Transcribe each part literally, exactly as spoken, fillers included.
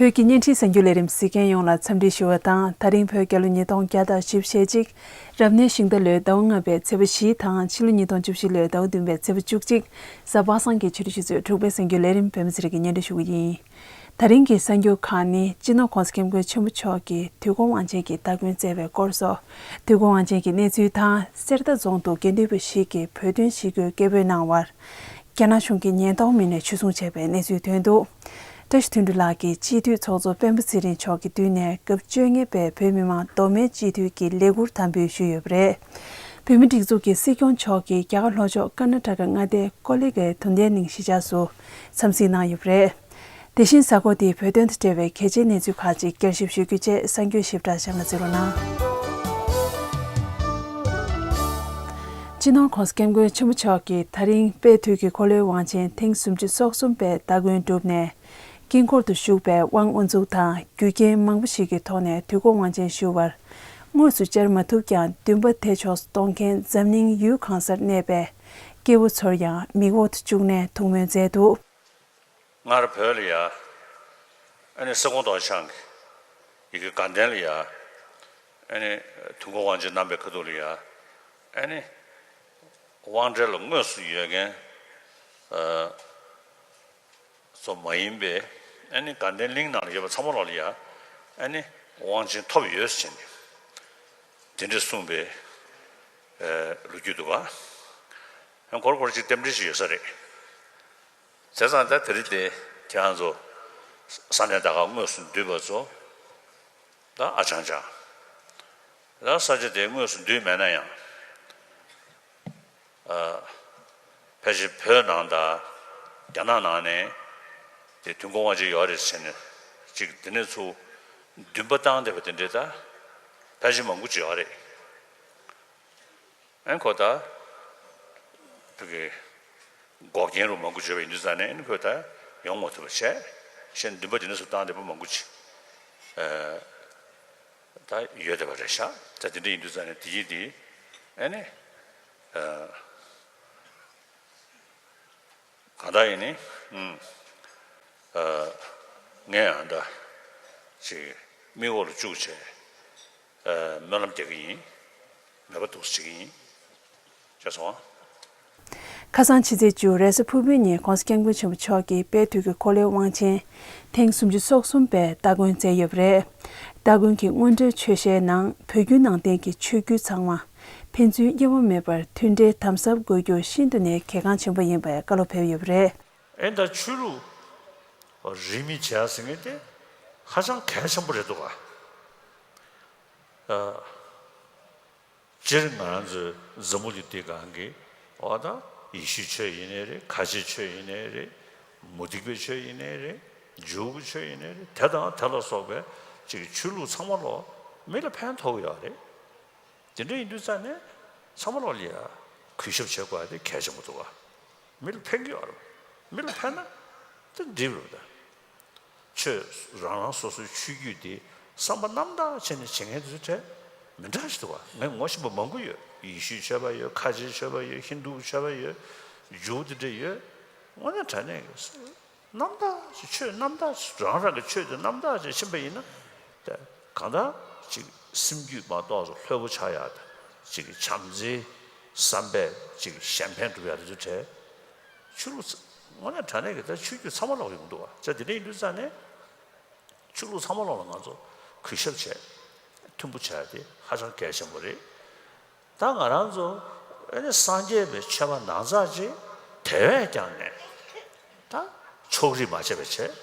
བོད་ཀྱི་བརྙན་འཕྲིན་གསར་འགྱུར་ལས་རིམ་གཟིགས་མཁན་ཡོངས་ལ་འཚམས་འདྲི་ཞུ་བ་དང་། ད་རིང་བོད་རྒྱལ་ལོ་ཉིས་སྟོང་བརྒྱ་དང་བཞི་བཅུ་ཞེ་གཅིག་རབ་གནས་ཤིང་རྟ་ལོའི་ཟླ་བ་ལྔ་པའི་ཚེས་པ་བཞི་དང་ཕྱི་ལོ་ཉིས་སྟོང་བཅུ་བཞི་ལོའི་ཟླ་བ་བདུན་པའི་ཚེས་པ་བཅུ་གཅིག་གཟའ་པ་སངས་ཀྱི་ཆུ་ཚོད་དྲུག་པའི་གསར་འགྱུར་ལས་རིམ་བོད་མི་ཚེ་རིང་གིས་སྙན་སྒྲོན་ཞུ་གི་ཡིན། ད་རིང་གི་གསར་འགྱུར་ཁག་ནི། སྤྱི་ནོར་༸གོང་ས་༸སྐྱབས་མགོན་ཆེན་པོ་མཆོག་གིས་དུས་འཁོར་དབང་ཆེན་གྱི་སྟ་གོན་མཛད་པའི་སྐོར་སོགས། དུས་འཁོར་དབང་ཆེན་གྱི་གནས་ཚུལ་དང་། གསེར་རྟ་རྫོང་དུ་དགེ་འདུན་པ་ཞིག་གིས་བོད་དོན་ཞི་རྒོལ་སྐད་འབོད་གནང་བར། རྒྱ་ནག་གཞུང་གིས་ཉེན་རྟོག་མི་སྣས་འཇུ་བཟུང་བྱས་པའི་གནས་ཚུལ་ཐོན་འདུག། བཀྲ་ཤིས་དོན་གྲུབ་ལགས་ཀྱིས་སྤྱི་འཐུས་ཚོགས་གཙོ་སྤེན་པ་ཚེ་རིང་མཆོག་གི་མདུན་ནས་སྐབས་བཅོ་ལྔ་པའི་བོད་མི་མང་མདོ་སྨད་སྤྱི་འཐུས་ཀྱི་ལས་འཁུར་དམ་འབུལ་ཞུས་ཡོད་པ་རེད། བོད་མིའི་སྒྲིག་འཛུགས་ཀྱི་སྲིད་སྐྱོང་མཆོག་གིས་རྒྱ་གར་ལྷོ་ཕྱོགས་ཀར་ན་ཊ་ཀ་མངའ་སྡེའི་ཀོ་ལི་གྷལ་དུན་དའི་གླིང་གཞིས་ཆགས་སུ་འཚམས་གཟིགས་གནང་ཡོད་པ་རེད། དེ་བཞིན་གཟའ་འཁོར་འདིའི་བོད་དོན་དང་འབྲེལ་བའི་གལ་ཆེའི་གནས་ཚུལ་ཁག་ཅིག་བསྐྱར་ཞིབ་ཞུ་རྒྱུའི་ཆེད་གསར་འགྱུར་ཞིབ་ཕྲ་གཤམ་ལ་གཟིགས་རོགས་གནང་། སྤྱི་ནོར་༸གོང་ས་༸སྐྱབས་མགོན་ཆེན་པོ་མཆོག་གིས་ད་རིང་དཔལ་དུས་ཀྱི་འཁོར་ལོའི་དབང་ཆེན་ཐེངས་སུམ་ཅུ་སོ་གསུམ་པའི་སྟ་གོན་གྲུབ་ནས། དཀྱིལ་འཁོར་དུ་བཞུགས་པའི་དབང་དབུ་འཛུགས་དང་རྒྱུ་རྐྱེན་མང་པོ་ཞིག་གི་ཐོག་ནས་དུས་འཁོར་དབང་ཆེན་ཞུ་བར་དངོས་སུ་བཅར་མ་ཐུབ་ཀྱང་། འདུན་པ་དེ་མཆོག་གཏོང་མཁན་འཛམ་གླིང་ཡུལ་གང་སར་གནས་པའི་སྐྱེ་བོ་ཚོར་ཡང་མིག་འོག་ཏུ་བཅུག་ནས་ཐུགས་སྨོན་མཛད་འདུག། སྔར་བོད་ལ་ཡ། ཨ་ནི་ས་ཁོངས་ཐོག་ཆང་གི་ཡི་གེ་དགའ་ལྡན་ལ་ཡ། ཨ་ནི་དུས་འཁོར་དབང་ཆེན་གནང་པའི་ཁ་ཐུག་ལ་ཡ། ཨ་ནི་དབང་གྲལ་ལ་དངོས་སུ་ཡོད་མཁན་ཨ་ཚོ་མ་ཡིན་པའི། ཨ་ནི་དགའ་ལྡན་གླིང་ནང་ལ་ཡོད་པ་ཚང་མ་ལོག་ལ་ཡ། ཨ་ནི་དབང་ཆེན་ཐོབ་ཡོད་ཟེར་ནས་དེ་འདྲ་གསུངས་པའི་ཨ་ལོ་རྒྱུས་འདུག་ག། ཨ་ནི་གོར་གོར་ཅིག་རྟེན་འབྲེལ་ཞིག་ཡོད་ས་རེད། བྱས་ཙང་ད་དེ་རིང་དེ་ཁྱེད་རང་ཚོ་ས་གནས་ད་ག་དངོས་སུ་འདུས་པ་ཚོ་ད་ཨ་ཅང་ཅང་། ད་ས་ཆ་དེ་དངོས་སུ་འདུས་མེད་ན་ཡང་། ཨ་ཕལ་ཆེར་བོད་ནང་དང་རྒྱ་ནག་ནང་ནས་དེ་དུས་འཁོར་དབང་ཆེན་ཡོད་རེད་ཟེར་ནས་ཅིག་དེ་ནས་ཚུར་འདུན་པ་བཏང་བསྡད་པ་དེ་འདྲས་ད་ཕལ་ཆེར་མང་པོ་ཅིག་ཡོད་རེད། ཨན་ཁོ་ད་བོད་ཀྱི་འགོག་རྐྱེན་རུ་མང་པོ་བརྗོད་པ་ཡིན་དུས་ཙང་ནས། ཨན་ཁོ་ད་ཡོང་མ་ཐུབ་པ་བྱས། གཞན་འདུན་པ་དེ་ནས་སུ་བཏང་བསྡད་པ་མང་པོ་ཅིག་ཨ་ད་ཡོད་བསྡད་པ་རེད་ཤག། ད་དེ་འདྲ་ཡིན་དུས་ཙང་ནས་དེ་ཡིན་དེ། ཨ་ནི་ཨ་གང་ལྟར་ཡིན་ནི། ཨ་ངས་ཨ་ད་ཅིག་མིག་འོག་ལ་བཅུག་བྱས། ཨ་སྨོན་ལམ་རྒྱག་གི་ཡིན། མོས་པ་འདུག་སེ་བྱེད་ཀྱི་ཡིན། ཅེས་སོང་། ཁ་སང་ཕྱི་ཚེས་བཅུ་རེས་གཟའ་ཕུར་བུའི་ཉིན་༸གོང་ས་༸སྐྱབས་མགོན་ཆེན་པོ་མཆོག་གིས་དཔལ་དུས་ཀྱི་འཁོར་ལོའི་དབང་ཆེན་ཐེངས་སུམ་ཅུ་སོ་གསུམ་པའི་སྟ་གོན་མཛད་ཡོད་པ་རེད། སྟ་གོན་གྱི་སྔོན་འགྲོའི་ཆོས་གཞིའི་ནང་བོད་བརྒྱུད་ནང་བསྟན་གྱི་ཆོས་བརྒྱུད་ཚང་མ་ཕན་ཚུན་དབྱེ་བ་མེད་པར་མཐུན་སྒྲིལ་དམ་ཟབ་དགོས་རྒྱུ་ཤིན་ཏུ་ནས་གལ་འགངས་ཆེན་པོ་ཡིན་པའི་བཀའ་སློབ་ཕེབས་ཡོད་པ་རེད། ཨེ་ད་ཆོས་ལུགས་རིས་མེད་བྱས་ཟེར་མཁན་དེ་ཧ་ཅང་གལ་ཆེན་པོ་རེད་འདུག་ག། ཨ། སྤྱིར་ང་རང་ཚོའི་འཛམ་བུ་གླིང་འདི་སྒང་གི་འོ་ད་ཡེ་ཤུའི་ཆོས་ཡིན་ནའི་རེད། ཁ་ཆེའི་ཆོས་ཡིན་ནའི་རེད། མུ་སྟེགས་པའི་ཆོས་ཡིན་ནའི་རེད། ཇུའུ་གི་ཆོས་ཡིན་ནའི་རེད། དེ་དང་དེ་ལ་སོགས་པའི་ཅིག་ཆོས་ལུགས་ཚང་མ་ལོ་མི་ལ་ཕན་ཐོགས་ཀྱི་ཡོད་རེད། དེ་འདྲ་ཡིན་དུས་ཙང་ནས་ཚང་མ་ལོ་ལ་ཡ་གུས་ཞབས་བྱེད་དགོས་ཡ་དེ་གལ་ཆེན་པོ་འདུག་ག། མི་ལ་ཕན་གྱི་ཡོད་རེད། མི་ལ་ཕན་ན་དེ་འགྲིག་རེད་ད། ཆོས་རང་རང་སོ་སོའི་ཆོས་བརྒྱུད་དེ་བསམ་པ་རྣམ་དག་བྱས་ནས་བྱེད་མཁན་དེ་ཚོ་གྲས་མི་འདྲ་ཞིག་འདུག་ག། ངས་ངོ་ཤེས་པ་མང་པོ་ཡོད། ཡེ་ཤུའི་ཆོས་པ་ཡོད། ཁ་ཆེའི་ཆོས་པ་ཡོད། ཧིན་དུའི་ཆོས་པ་ཡོད། ཇུའུ་དེ་འདྲ་ཡོད། དངོས་གནས་དྲང་གནས་ཀྱི་རྣམ་དག་ཅིག་ཆོས་རྣམ་དག་ཅིག་རང་རང་གི་ཆོས་དེ་རྣམ་དག་ཅིག་ཕྱིན་པ་ཡིན་ན། དེ་གང་ལྟར་ཅིག་སེམས་རྒྱུད་མ་གཏོགས་སུ་ལྷོད་པོ་ཆགས་ཡག་དང་། ཅིག་བྱམས་བརྩེའི་བསམ་པས་ཅིག་གཞན་ཕན་སྒྲུབ་ཡག་དེ་ཚོ་གྲས། ཆོས་ལུགས་ཚ་དངོས་གནས་དྲང་གནས་ཀྱི་ད་ཆོས་བརྒྱུད་ཚང་མ་ལོག་ཡོང་འདུག་བ། ཅག་དེ་འདྲ་ཡིན་དུས་ཙང་ནས་ཆོས་ལུགས་ཚང་མ་ལོག་ལ་ང་ཚོ་གུས་ཞབས་བྱས། མཐུན་པོ་བྱས་དེ་ཧ་ཅང་གལ་ཆེན་པོ་རེད། ད་ང་རང་ཚོ་ཨ་ནི་སངས་རྒྱས་པའི་ཆོས་པ་ནང་ཚགས་ཅིག་དེ་བས་ཀྱང་ནས་ད་ཕྱོགས་རིས་མ་བྱས་པ་བྱས།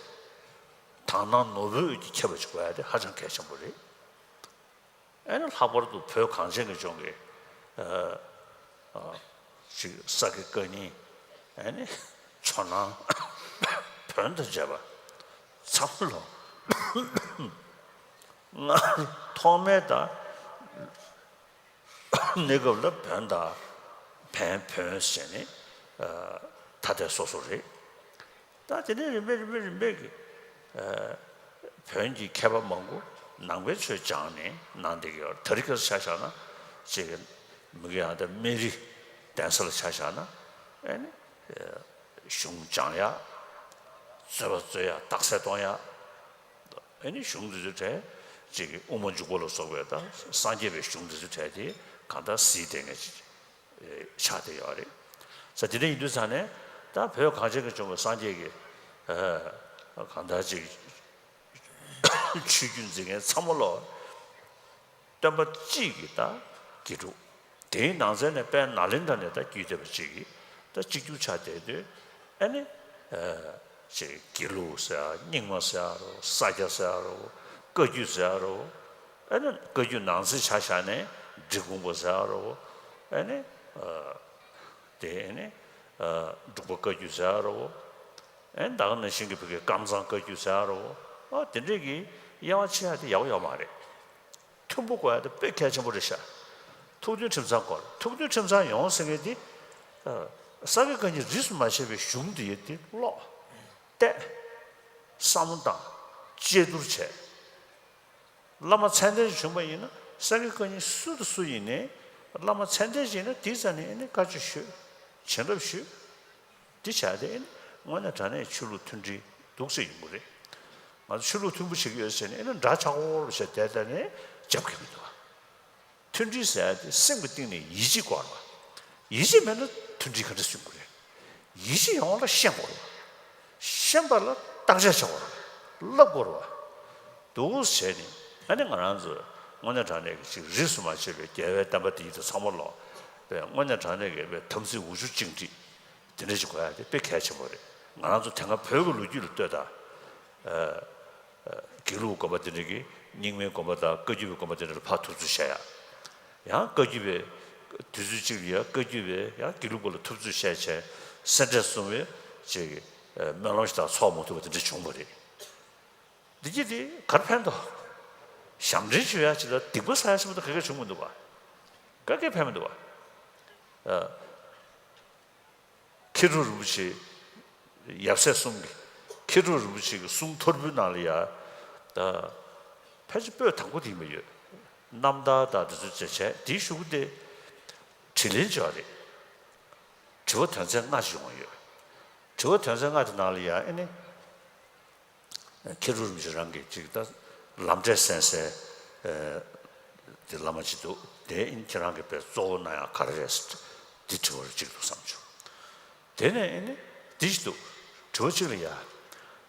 དག་སྣང་ནོར་བུའི་འོད་ཀྱིས་ཁྱབ་པ་ཅིག་དགོས་ཡ་དེ་ཧ་ཅང་གལ་ཆེན་པོ་རེད། ཨ་ནི་ལྷག་པར་དུ་བོད་གངས་ཅན་གྱི་ལྗོངས་ཀྱི་ཨ་ཨ་ཅིག་ས་དགེ་བཀའ་རྙིང་། ཨ་ནི་ཇོ་ནང་བོན་དང་བཅས་པ་ཚང་མ་ལོ། སྔར་ཐོག་མའི་ད་གནས་སྐབས་ལ་བོན་དང་བན་བོན་ཟེར་ནས་ཨ་ཐ་དད་སོ་སོ་རེད། ད་དེ་ནས་རིམ་པས་རིམ་པས་རིམ་པས་ཀྱི་ཨ་བོན་གྱི་མཁས་པ་མང་པོ་ནང་པའི་ཆོས་སྦྱངས་ནས་གནང་བསྡད་ཀྱི་ཡོད། དེ་རིང་ཁ་སང་ཆ་བཞག་ན་ཅིག་མི་གི་ཡང་ད་སྨན་རི་གདན་ས་ལ་ཆ་བཞག་ན་ཨ་ནི་གཞུང་སྦྱང་ཡ། རྩོད་པ་རྩོད་ཡ། རྟགས་གསལ་གཏོང་ཡ། ཨ་ནི་གཞུང་འདི་ཚོའི་གྲས་ཅིག་གི་དབུ་མ་འཇུག་པ་ལ་སོགས་པའི་ད་སངས་རྒྱས་པའི་གཞུང་འདི་ཚོའི་གྲས་དེ་གང་ལྟར་གཟིགས་བསྡད་མཁན་ཅིག་ཆགས་བསྡད་ཡོད་རེད། ས་དེ་འདྲ་ཡིན་དུས་ཙང་ནས་ད་བོད་གངས་ཅན་གྱི་ལྗོངས་ཀྱི་སངས་རྒྱས་ཀྱི་གང་ལྟར་ཅིག་ཆོས་བརྒྱུད་འཛིན་མཁན་ཚང་མ་ལོ། སྟོན་པ་གཅིག་གི་ད་དགེ་ཕྲུག་དེའི་ནང་ཚན་ནས་དཔལ་ནཱ་ལེནྡྲ་ནས་ད་བརྒྱུད་བསྡད་པ་གཅིག་གིས་ད་གཅིག་གྱུར་ཆགས་བསྡད་དུས་ཨ་ནི་ཅིག་དགེ་ལུགས་ཟེར་རྙིང་མ་ཟེར་རོ། ས་སྐྱ་ཟེར་རོ། བཀའ་བརྒྱུད་ཟེར་རོ། ཨ་ནི་བཀའ་བརྒྱུད་ནང་ཚན་ཆ་བཞག་ནས་འབྲི་གུང་པ་ཟེར་རོ། ཨ་ནི་དེ་ཨ་ནི་འབྲུག་པ་བཀའ་བརྒྱུད་ཟེར་རོ། ཨ་ནི་ད་ག་ནང་བཞིན་གྱི་བོད་ཀྱི་ཀམ་ཚང་བཀའ་བརྒྱུད་ཟེར་རོ། ཨ་དེ་འདྲས་ཀྱི་དབྱེ་བ་ཕྱེ་ཡ་དེ་ཡག་པོ་ཡོད་མ་རེད། མཐུན་པོ་དགོས་ཡ་དེ་དཔེ་གལ་ཆེན་པོ་རེད་ཤག་ཐུགས་མཐུན་ཁྲིམས་གཙང་དགོས་རེད། ཐུགས་མཐུན་ཁྲིམས་གཙང་ཡོང་ཟེར་མཁན་དེ་ས་དགེ་བཀའ་རྙིང་རིས་སུ་མ་ཆད་པའི་གཞུང་འདི་ཡོད་དེ་ཀློག་བལྟས། བསམ་བློ་བཏང་། དཔྱད་བསྡུར་བྱས། བླ་མ་མཚན་ལྡན་ཞིག་བྱུང་བ་ཡིན་ན་ས་དགེ་བཀའ་རྙིང་སུ་དང་སུ་ཡིན་ནའི་བླ་མ་མཚན་ལྡན་ཞིག་ཡིན་ན་དེའི་རྩ་ནས་ཨ་ནི་བཀའ་ཆོས་ཞུས། བྱིན་རླབས་ཞུས། འདི་བྱས་ཏེ་ཨ་ནི་དངོས་གནས་དྲང་གནས་ཆོས་ལུགས་མཐུན་སྒྲིལ་འདུག་ཟེར་ཡོང་གི་རེད། ང་ཚོ་ཆོས་ལུགས་མཐུན་པོ་བྱེད་ཀྱི་ཡོད་ཟེར་ནས་ཨ་ནི་འདྲ་ཆགས་པོ་བྱས་བསྡད་བསྡད་ནས་རྒྱབ་ཀྱི་མི་འདུག་མཐུན་སྒྲིལ་ཟེར་ཡ་དེ་སེམས་ཀྱི་གཏིང་ནས་ཡིད་ཆེས་དགོས་རེད་བ། ཡིད་ཆེས་མེད་ན་མཐུན་སྒྲིལ་ག་འདྲ་བྱུང་དགོས་རེད། ཡིད་ཆེས་ཡོང་བ་ལ་ཤེས་དགོས་རེད་བ། ཤེས་པ་ལ་བརྟག་དཔྱད་བྱ་དགོས་རེད་བ། བསླབ་དགོས་རེད་བ། འདུག་བྱས་ནས་ཨ་ནི་ང་རང་ཚོ་དངོས་གནས་དྲང་གནས་ཀྱི་ཅིག་རིས་སུ་མ་ཆད་པའི་རྒྱལ་བའི་བསྟན་པ་འདི་ཡིད་དུ་ཚང་མ་ལོག་པའི་དངོས་གནས་དྲང་གནས་ཀྱི་དམ་ཚིག་འུ་ཆུ་གཅིག་སྒྲིལ་དེ་འདྲ་ཞིག་དགོས་ཡ་དེ་དཔེ་གལ་ཆེན་པོ་རེད། ང་རང་ཚོ་དེ་སྔ་བོད་ཀྱི་ལོ་རྒྱུས་ལ་ལྟོས་དང་། དགེ་ལུགས་དགོན་པ་དེ་འདྲ་གི་རྙིང་མའི་དགོན་པ་དང་བཀའ་བརྒྱུད་པའི་དགོན་པ་དེ་འདྲ་ལ་ཕར་ཐུབ་ཚོད་བྱས་ཡ། ཡང་བཀའ་བརྒྱུད་པའི་དུས་ཚོད་གཅིག་ལ་ཡང་བཀའ་བརྒྱུད་པའི་ཡང་དགེ་ལུགས་པ་ལ་ཐུབ་ཚོད་བྱས་བྱས་སེ་འབྲས་གསུམ་པའི་ཅིག་སྨོན་ལམ་ཞིག་དང་ཚོགས་མ་ཐུབ་པ་དེ་འདྲ་བྱུང་བ་རེད། འདི་གྱིས་དེ་གར་ཕན་ཐོགས། ཞབས་འདྲེན་ཞུ་ཡ་ཅིག་ལ་སྡིག་པ་བསགས་ཡ་ཆེན་པོ་དང་ག་གེ་བྱུང་མི་འདུག་བ། ག་གེ་ཕན་མི་འདུག་བ། མཁས་གྲུབ་རིན་པོ་ཆེ་ཡབ་སྲས་གསུམ་གྱི་མཁས་གྲུབ་རིན་པོ་ཆེ་གི་གསུང་མཐོར་འབུལ་ནང་ལ་ཡ། ད་ཕལ་ཆེར་པོད་དང་པོ་དེ་ཡིན་པ་ཡོད། རྣམ་ཐར་དང་དེ་ཚོ་བྱས་བྱས་དེའི་གཞུག་གུ་དེ་དྲིས་ལན་བྱས་པ་རེད། དྲི་བ་དོན་ཚན་ལྔ་ཞིག་ཡོང་བ་ཡོད། དྲི་བ་དོན་ཚན་ལྔ་དེ་ནང་ལ་ཡ་ཨེ་ནི། མཁས་གྲུབ་རིན་པོ་ཆེ་རང་གིས་ཅིག་ད་ལམ་འབྲས་གསན་སའི་དེ་བླ་མ་ཅིག་འདུག་དེ་ཨིན་ཁྱེད་རང་གིས་དཔེ་གཙོ་བོ་གནང་ཡག་ག་རེ་རེད་ཟེར་དེ་དྲི་བ་རེ་གཅིག་འདུག་བསམ་བྱུང་། དེ་ནས་ཨེ་ནི་འདི་ཞིག་འདུག་དྲི་བ་གཅིག་ལ་ཡ།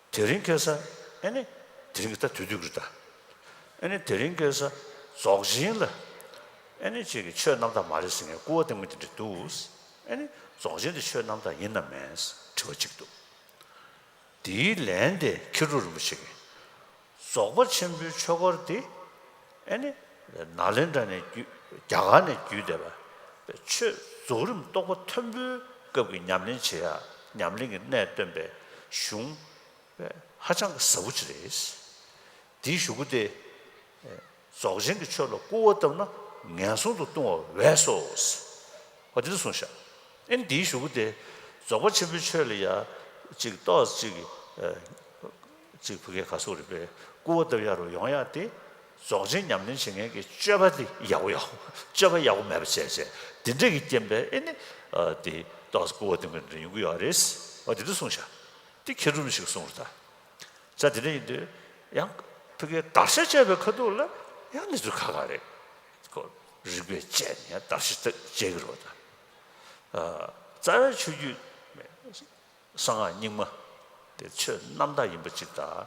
དེ་རིང་ཁ་སང་ཨེ་ནི་དེ་རིང་གི་ད་དུས་དུས་ཀྱི་ད་ཨེ་ནི་དེ་རིང་ཁ་སང་རྫོགས་ཆེན་ལ་ཨེ་ནི་ཅིག་གི་ཆོས་རྣམ་དག་མ་རེད་ཟེར་མཁན་སྐུར་བ་འདེབས་མཁན་དེ་འདྲ་འདུག་ཨེ་ནི་རྫོགས་ཆེན་དེ་ཆོས་རྣམ་དག་ཡིན་ནམ་མིན་དྲི་བ་གཅིག་འདུག་དེའི་ལན་དེ་མཁས་གྲུབ་རིན་པོ་ཆེ་གིས། རྫོགས་པ་ཆེན་པོའི་ཆོས་སྐོར་དེ་ཨེ་ནི་ནཱ་ལེནྡྲ་ནས་བརྒྱུད་རྒྱ་གར་ནས་བརྒྱུད་བསྡད་པ་ཆོས་རྫོགས་རིམ་རྟོགས་པ་མཐོན་པོའི་སྐབས་ཀྱི་ཉམས་ལེན་བྱེད་ཡ་ཉམས་ལེན་གྱི་གནད་སྟོན་པའི་གཞུང་ཧ་ཅང་གི་ཟབ་པོ་ཅིག་རེད། དེའི་གཞུག་གུ་དེ། རྫོགས་ཆེན་གྱི་ཆོས་ལ་སྐུར་བ་བཏབ་ན་ངན་སོང་དུ་ལྟུང་བ་འོས་སོ། འོ་དེ་འདྲ་གསུངས་ཤག་ཨེ་ནི་དེའི་གཞུག་གུ་དེ་རྫོགས་པ་ཆེན་པོའི་ཆོས་ལ་ཡ་གཅིག་ཏོག་ཙམ་གཅིག་གཅིག་ཕ་གིའི་ག་སོགས་རེད་པས་སྐུར་བ་བཏབ་ཡ་རུ་ཡོང་ཡ་དེ་རྫོགས་ཆེན་ཉམས་ལེན་བྱེད་མཁན་གྱི་སྤྱོད་པ་དེ་ཡག་པོ་ཡག་པོ་སྤྱོད་པ་ཡག་པོ་མེད་པ་བྱས་བྱས་དེ་འདྲ་གི་རྐྱེན་པས་ཨེ་ནི་དེ་ཏོག་ཙམ་སྐུར་བ་བཏབ་མཁན་འདྲ་ཡོང་གི་ཡོད་རེད། འོ་དེ་འདྲ་གསུངས་ཤག་དེ་མཁས་གྲུབ་ཞིག་གསུངས་རེད་ད། ས་དེ་འདྲ་ཡིན་དུས་ཡང་ཕ་གིའི་བརྡར་ཤ་བཅད་པའི་ཁ་ཐུག་ལ་ཡང་གནས་ཚུལ་ཁག་ཁག་རེད། ཁོ་རིགས་པས་དཔྱད་ནས་ཡང་བརྡར་ཤ་བཅད་ཀྱི་རེད་བ་ད། རྩ་བའི་ཆོས་བརྒྱུད་གསང་སྔགས་རྙིང་མ་དེ་ཆོས་རྣམ་དག་ཡིན་པ་ཅིག་དང་།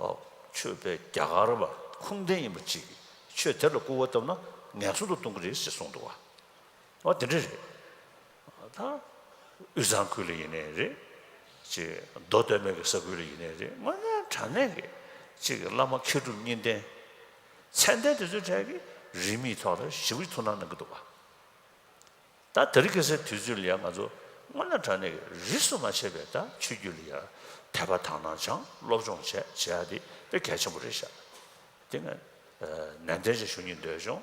ཨོ་ཆོས་དཔེ་རྒྱ་གར་བ་ཁུངས་ལྡན་ཡིན་པ་ཅིག་ཆོས་དེ་ལ་སྐུར་བ་བཏབ་ན་ངན་སོང་དུ་ལྟུང་གི་རེད་ཅེས་གསུངས་འདུག་བ། འོ་དེ་འདྲ་རེད། ད་དབུས་གཙང་ཁུལ་ལ་ཡིན་ནའི་རེད། ཅིག་མདོ་སྟོད་སྨད་ཀྱི་ས་ཁུལ་ལ་ཡིན་ནའི་རེད། དངོས་གནས་དྲང་གནས་ཀྱི་ཅིག་བླ་མ་མཁས་གྲུབ་གཉིས་ལྡན་མཚན་ལྡན་དེ་ཚོའི་གྲས་ཀྱིས་རིས་མེད་ཐོག་ལ་ཞེ་པོ་ཅིག་ཐུགས་སྣང་གནང་གི་འདུག་བ། ད་དེ་རིང་ཁ་སང་དུས་ཚོད་ལ་ཡང་ང་ཚོ་དངོས་གནས་དྲང་གནས་ཀྱི་རིས་སུ་མ་ཆད་པའི་ད་ཆོས་བརྒྱུད་ལ་ཡང་དད་པ་དག་སྣང་སྦྱང་སློབ་སྦྱོང་བྱས་བྱེད་ཡ་དེ་དཔེ་གལ་ཆེན་པོ་རེད་ཤག་དེ་ང་ནན་ཏན་ཅིག་ཞུ་སྙིང་འདོད་བྱུང་།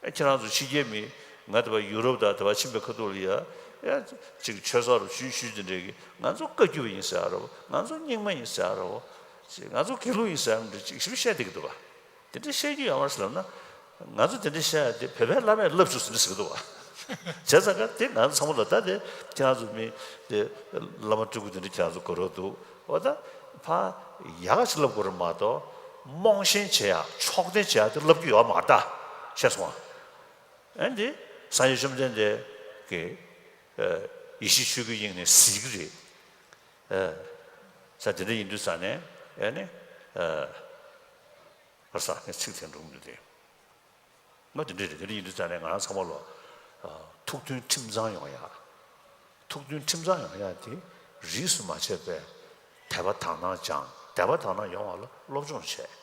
ཨེ་ཁྱེད་རང་ཚོ་ཕྱི་རྒྱལ་མི་ང་དེ་བ་ཡུ་རོབ་དང་དེ་བ་ཕྱིན་པའི་ཁ་ཐུག་ལ་ཡ་ཡ་ཅིག་ཆོས་ཚོགས་རུ་ཞུས་ཞུས་དེ་འདྲས་ཀྱི་ང་ཚོ་བཀའ་བརྒྱུད་པ་ཡིན་ཟེར་ཡ་རོ། ང་ཚོ་རྙིང་མ་ཡིན་ཟེར་ཡ་རོ། ཅིག་ང་ཚོ་དགེ་ལུགས་ཡིན་ཟེར་ཡ་འདྲ་ཅིག་ཞིབ་བཤད་བསྡད་ཀྱི་འདུག་བ། དེ་འདྲ་བཤད་རྒྱུ་ཡོད་མ་རེད་ཟེར་ལབ་ན། ང་ཚོ་དེ་འདྲ་བཤད་ཡ་དེ་བོད་པའི་བླ་མས་བསླབ་བཅུག་ཟེར་ནས་ཟེར་གི་འདུག་བ། བྱས་ཙང་ཀ་དེ་ང་ཚོ་ཚང་མ་ལ་ད་དེ་ཁྱེད་རང་ཚོ་མི་དེ་བླ་མ་སྤྲུལ་སྐུ་དེ་འདྲ་ཁྱེད་རང་ཚོ་གོ་རོགས་འདུག་འོ་ད་ཕ་ཡག་ག་ཅིག་བསླབ་དགོས་རེད་མ་གཏོགས་ རྨོངས་ཞེན་བྱེད་ཡག་ཕྱོགས་འཐེན་བྱེད་ཡག་དེ་བསླབ་རྒྱུ་ཡོད་མ་རེད་ད། ཤེས་སོང་ཨ། ཨ་ནི་སངས་རྒྱས་བཅོམ་ལྡན་འདས་ཀྱིས་ཡེ་ཤེས་ཆོས་ཀྱི་དབྱིངས་ནས་གཟིགས་ཀྱི་རེད། ས་དེ་འདྲ་ཡིན་དུས་ཙང་ནས་ཨ་ནི་བར་ས་ནས་ཚིག་དེ་འགྲོ་མི་འདུག་སྟེ། ང་དེ་འདྲ་རེད། དེ་འདྲ་ཡིན་དུས་ཙང་ནས་ང་རང་ཚང་མ་ལ་ཐུགས་མཐུན་ཁྲིམས་གཙང་ཡོང་ཡ། ཐུགས་མཐུན་ཁྲིམས་གཙང་ཡོང་ཡ་དེ་རིས་སུ་མ་ཆད་པའི་དད་པ་དག་སྣང་སྦྱང་། དད་པ་དག་སྣང་ཡོང་བ་ལ་སློབ་སྦྱོང་བྱས།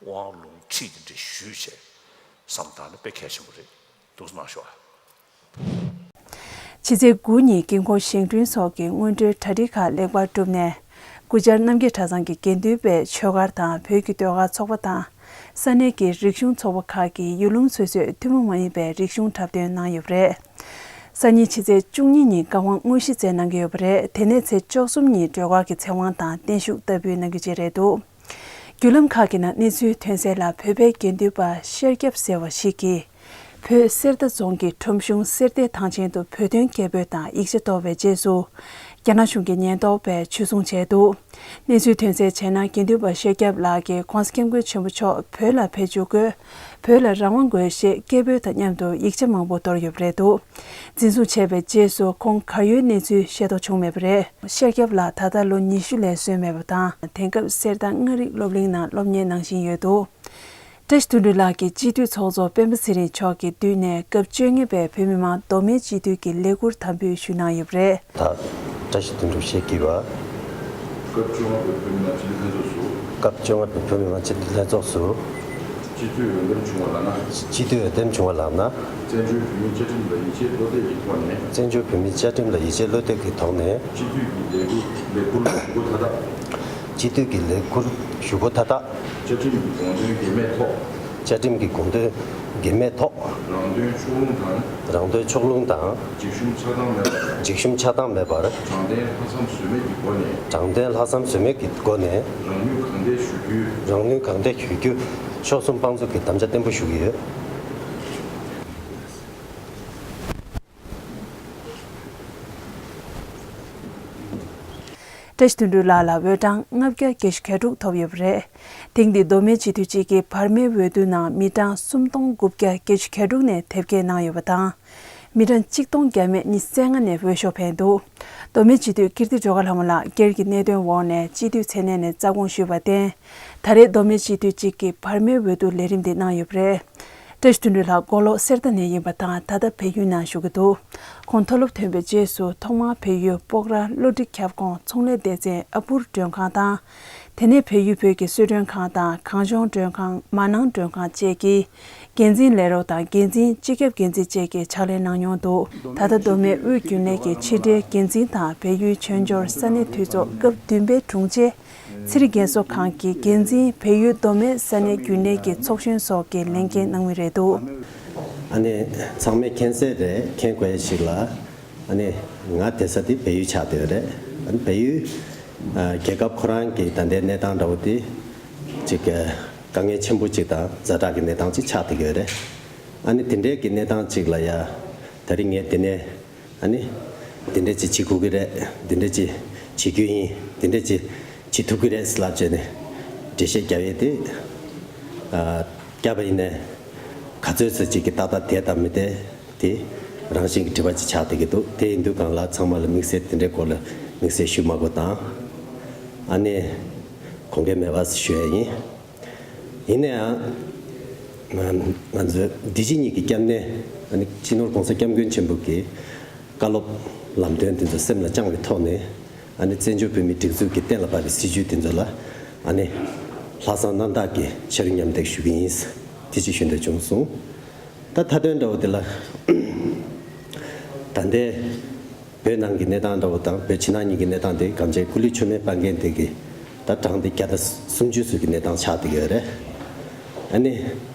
དབང་ལུང་ཁྲིད་དེ་འདྲ་ཞུས་བྱས་བསམ་བཏང་ན་དཔེ་གལ་ཆེན་པོ་རེད། ཐུགས་སྣང་ཞུ་བ། ཕྱི་ཚེས་དགུ་ཉིན་དཀྱིལ་འཁོར་བཞེངས་སྐྲུན་སོགས་ཀྱི་སྔོན་འགྲོའི་གྲ་སྒྲིག་ཁག་ལེགས་པར་གྲུབ་ནས། སྐུ་བཅར་རྣམ་རྒྱལ་གྲྭ་ཚང་གི་དགེ་འདུན་པས་ཆོས་སྒར་དང་བོད་ཀྱི་ཟློས་གར་ཚོགས་པ་དང་། ས་གནས་ཀྱི་རིག་གཞུང་ཚོགས་པ་ཁག་གིས་ཡུལ་ལུང་སོ་སོའི་ཐུན་མོང་མ་ཡིན་པའི་རིག་གཞུང་འཁྲབ་སྟོན་གནང་ཡོད་པ་རེད། སང་ཉིན་ཕྱི་ཚེས་བཅུ་གཉིས་ཉིན་བཀའ་དབང་དངོས་གཞི་བསྩལ་གནང་གི་ཡོད་པ་རེད། དེ་ནས་ཚེས་བཅུ་གསུམ་ཉིན་ཟློས་གར་གྱི་ཚེ་དབང་དང་བརྟན་བཞུགས་ལྟ་བུའི་གནང་རྒྱུ་བཅས་རེད་འདུག་བརྒྱུད་ལམ་ཁག་གི་ནང་གནས་ཚུལ་ཐོན་གསལ་ལ། བོད་པའི་དགེ་འདུན་པ་ཤར་སྐྱབས་ཟེར་བ་ཞིག་གིས། བོད་གསེར་རྟ་རྫོང་གི་ཁྲོམ་གཞུང་གསེར་ལྡེ་ཐང་ཆེན་དུ་བོད་དོན་སྐད་འབོད་དང་ཡིག་ཆ་གཏོར་བའི་རྗེས་སུ། རྒྱ་ནག་གཞུང་གི་ཉེན་རྟོག་པས་འཇུ་བཟུང་བྱས་འདུག་གནས་ཚུལ་ཐོན་གསལ་བྱས་ན། དགེ་འདུན་པ་ཤར་སྐྱབས་ལགས་ཀྱིས་༸གོང་ས་༸སྐྱབས་མགོན་ཆེན་པོ་མཆོག་བོད་ལ་ཕེབས་བཅུག་དགོས། བོད་ལ་རང་དབང་དགོས་ཞེས་སྐད་འབོད་དང་མཉམ་དུ་ཡིག་ཆ་མང་པོ་གཏོར་ཡོད་པ་རེད་འདུག་འཛིན་བཟུང་བྱས་པའི་རྗེས་སུ་ཁོང་གར་ཡོད་གནས་ཚུལ་ཤེས་རྟོགས་བྱུང་མེད་པ་རེད། ཤར་སྐྱབས་ལགས་ད་ལྟ་ལོ་ཉི་ཤུ་ལས་སོན་མེད་པ་དང་། དེང་སྐབས་གསེར་རྟ་མངའ་རིས་སློབ་གླིང་ནང་སློབ་གཉེར་གནང་བཞིན་ཡོད་འདུག་བཀྲ་ཤིས་དོན་གྲུབ་ལགས་ཀྱིས་སྤྱི་འཐུས་ཚོགས་གཙོ་སྤེན་པ་ཚེ་རིང་མཆོག་གི་མདུན་ནས་སྐབས་བཅོ་ལྔ་པའི་བོད་མི་མང་མདོ་སྨད་སྤྱི་འཐུས་ཀྱི་ལས་ཁུར་དམ་འབུལ་ཞུས་གནང་ཡོད་པ་རེད། ད་བཀྲ་ཤིས་དོན་གྲུབ་ཞེས་བགྱི་བ། སྐབས་བཅོ་ལྔ་པའི་བོད་མི་མང་སྤྱི་འཐུས་ལྷན་ཚོགས་སུ། སྐབས་བཅོ་ལྔ་པའི་བོད་མི་མང་སྤྱི་འཐུས་ལྷན་ཚོགས་སུ། སྤྱི་འཐུས་འོས་འདེམས་བྱུང་བ་ལགས་ན། སྤྱི་འཐུས་འོས་འདེམས་བྱུང་བ་ལགས་ན། བཙན་བྱོལ་བོད་མིའི་བཅའ་ཁྲིམས་ལ་ཡིད་ཆེས་བློ་གཏད་ཀྱི་ཐོག་ནས། བཙན་བྱོལ་བོད་མིའི་བཅའ་ཁྲིམས་ལ་ཡིད་ཆེས་བློ་གཏད་ཀྱི་ཐོག་ནས། སྤྱི་འཐུས་ཀྱི་ལས་ཁུར་ལས་ཁུར་ཞུ་སྒོ་མཐའ་དག་སྤྱི་འཐུས་ཀྱི་ལས་ཁུར་ཞུ་སྒོ་མཐའ་དག་བཅའ་ཁྲིམས་ཀྱི་དགོངས་དོན་འགལ་མེད་ཐོག་བཅའ་ཁྲིམས་ཀྱི་དགོངས་དོན་འགལ་མེད་ཐོག་རང་དོན་ཕྱོགས་ལྷུང་དང་། རང་དོན་ཕྱོགས་ལྷུང་དང་། འཇིགས་ཞུམ་ཆགས་སྡང་མེད་པར། འཇིགས་ཞུམ་ཆགས་སྡང་མེད་པར། དྲང་བདེན་ལྷག་བསམ་ཟོལ་མེད་ཀྱི་སྒོ་ནས། དྲང་བདེན་ལྷག་བསམ་ཟོལ་མེད་ཀྱི་སྒོ་ནས། རང་ནུས་གང་ཐད་ཞུ་རྒྱུའི། རང་ནུས་གང་ཐད་ཞུ་རྒྱུའི་ཕྱོགས་གསུམ་དཔང་བཙུགས་ཀྱི་དམ་བཅའ་བརྟན་པོ་ཞུ་གི་ཡོད། བཀྲ་ཤིས་དོན་གྲུབ་ལགས་ལ་འོས་གྲངས་ལྔ་བརྒྱ་བརྒྱད་ཅུ་གྱ་དྲུག་ཐོབ་ཡོད་པ་རེད། ཐེངས་འདིའི་མདོ་སྨད་སྤྱི་འཐུས་གཅིག་གིས་བར་མའི་འོས་བསྡུ་ནང་མི་གྲངས་སུམ་སྟོང་དགུ་བརྒྱ་བརྒྱད་ཅུ་གྱ་དྲུག་ནས་དེབ་སྐྱེལ་གནང་ཡོད་པ་དང་། མི་གྲངས་གཅིག་སྟོང་བརྒྱ་མེད་ཉི་ཤུ་རྩ་ལྔ་ནས་འོས་ཤོག་འཕེན་འདུག་མདོ་སྨད་སྤྱི་འཐུས་ཀིརྟི་སྒྲོལ་དཀར་ལྷ་མོ་ལགས་སྒེར་གྱི་གནད་དོན་འོག་ནས་སྤྱི་འཐུས་མཚན་གནས་ནས་རྩ་དགོངས་ཞུས་པར་བརྟེན། ད་རེས་མདོ་སྨད་སྤྱི་འཐུས་གཅིག་གིས་བར་མའི་འོས་བསྡུ་ལས་རིམ་འདི་གནང་ཡོད་པ་རེད། བཀྲ་ཤིས་དོན་གྲུབ་ལགས་མགོ་ལོག་གསེར་རྟ་ནས་ཡིན་པ་དང་། ད་ལྟ་བལ་ཡུལ་ནང་བཞུགས་ཀྱི་འདུག་ཁོང་མཐོ་སློབ་ཐོན་པའི་རྗེས་སུ་ཐོག་མར་བལ་ཡུལ་སྤོག་ར་བློ་འདྲི་ཁྱབ་ཁོངས་ཚོང་ལས་སྡེ་ཚན་ཨ་པུར་མགྲོན་ཁང་དང་། དེ་ནས་བལ་ཡུལ་བོད་ཀྱི་གསོལ་མགྲོན་ཁང་དང་གངས་ལྗོངས་མགྲོན་ཁང་། མ་ནང་མགྲོན་ཁང་བཅས་ཀྱི་འགན་འཛིན་ལས་རོགས་དང་། འགན་འཛིན། སྤྱི་ཁྱབ་འགན་འཛིན་བཅས་ཀྱི་ཕྱག་ལས་གནང་མྱོང་འདུག་ད་ལྟ་མདོ་སྨད་དབུས་རྒྱུན་ལས་ཀྱི་ཕྱི་དྲིལ་འགན་འཛིན་དང་། བལ་ཡུལ་བྱོན་འབྱོར་ས་གནས་འཐུས་ཚོགས་སྐབས་བདུན་པའི་དྲུང་ཆེ། ཚེ་རིང་རྒས་གསོ་ཁང་གི་འགན་འཛིན། བལ་ཡུལ་མདོ་སྨད་ས་གནས་རྒྱུན་ལས་ཀྱི་ཚོགས་གཞོན་སོགས་ཀྱི་ལས་འགན་གནང་མུས་རེད་འདུག་ཨ་ནི་ཚང་མས་མཁྱེན་གསལ་རེད། མཁྱེན་དགོས་ཡ་ཞིག་ལ། ཨ་ནི་ང་བསྡད་ས་དེ་བལ་ཡུལ་ཆགས་བསྡད་ཡོད་རེད། ཨ་ནི་བལ་ཡུལ་ཨ་རྒྱལ་ཁབ་ཁོ་རང་གི་ད་ལྟའི་གནས་སྟངས་འདྲ་བོ་དེ་ཅིག་དཀའ་ངལ་ཆེན་པོ་ཅིག་དང་ཛ་དྲག་གི་གནས་སྟངས་ཅིག་ཆགས་བསྡད་ཡོད་རེད། ཨ་ནི་དེ་འདྲའི་གི་གནས་སྟངས་ཅིག་ལ་ཡ་ད་རིང་ངས་འདི་ནས། ཨ་ནི། འདི་འདྲས་ཅིག་བྱེད་དགོས་ཀྱི་རེད། འདི་འདྲས་ཅིག་བྱེད་རྒྱུ་ཡིན། འདི་འདྲས་ཅིག་བྱེད་ཐུབ་ཀྱི་རེད་ལབ་བྱས་ནས་འགྲེལ་བཤད་རྒྱབ་ཡས་དེ། ཨ། རྒྱབ་པ་ཡིན་ནའི། ག་ཚོད་ཙམ་ཅིག་གི་ཏག་ཏག་བསྡད་དང་མི་བསྡད་དེ། རང་བཞིན་གྱི་དྲི་བ་ཅིག་ཆགས་བསྡད་ཀྱི་འདུག་དེ་ཡིན་དུས་སྒང་ལ་ཚང་མ་ལ་དམིགས་བསལ་དེ་འདྲའི་སྐོར་ལ་དམིགས་བསལ་ཞུ་མ་དགོས་དང་། ཨ་ནི། དགོངས་འགལ་མེད་པ་ཞུ་ཡས་ཡིན། ཡིན་ན་ཡང་། ང་ང་ཚོའི་འདི་ཕྱི་གཉིས་ཀྱི་སྐྱབས་གནས། ཨ་ནི་སྤྱི་ནོར་༸གོང་ས་༸སྐྱབས་མགོན་ཆེན་པོ་གི་བཀའ་སློབ་ལམ་སྟོན་དེ་ཚོ་སེམས་ལ་བཅངས་པའི་ཐོག་ནས། ཨ་ནི་བཙན་བྱོལ་བོད་མིའི་སྒྲིག་འཛུགས་ཀྱི་གཏན་ལ་ཕབ་པའི་སྲིད་བྱུས་དེ་ཚོ་ལ། ཨ་ནི་ལྷག་བསམ་རྣམ་དག་གིས་ཕྱག་རོགས་མཉམ་འདེགས་ཞུ་གི་ཡིན། དེ་ཅིག་ཞུ་འདོད་བྱུང་སོང་། ད་མཐའ་དོན་འདྲ་བོ་དེ་ལ། ད་ལྟའི། བོད་ནང་གི་གནས་སྟངས་འདྲ་བོ་དང་བོད་ཕྱི་ནང་གཉིས་ཀྱི་གནས་སྟངས་དེ་གང་བྱས་སྐུ་ལུས་མཆོད་མེ་སྤར་མཁན་དེ་གི་ད་གྲངས་དེ་བརྒྱ་དང་སུམ་ཅུ་ཙམ་གྱི་གནས་སྟངས་ཆགས་བསྡད་ཡོད་རེད། ཨ་ནི་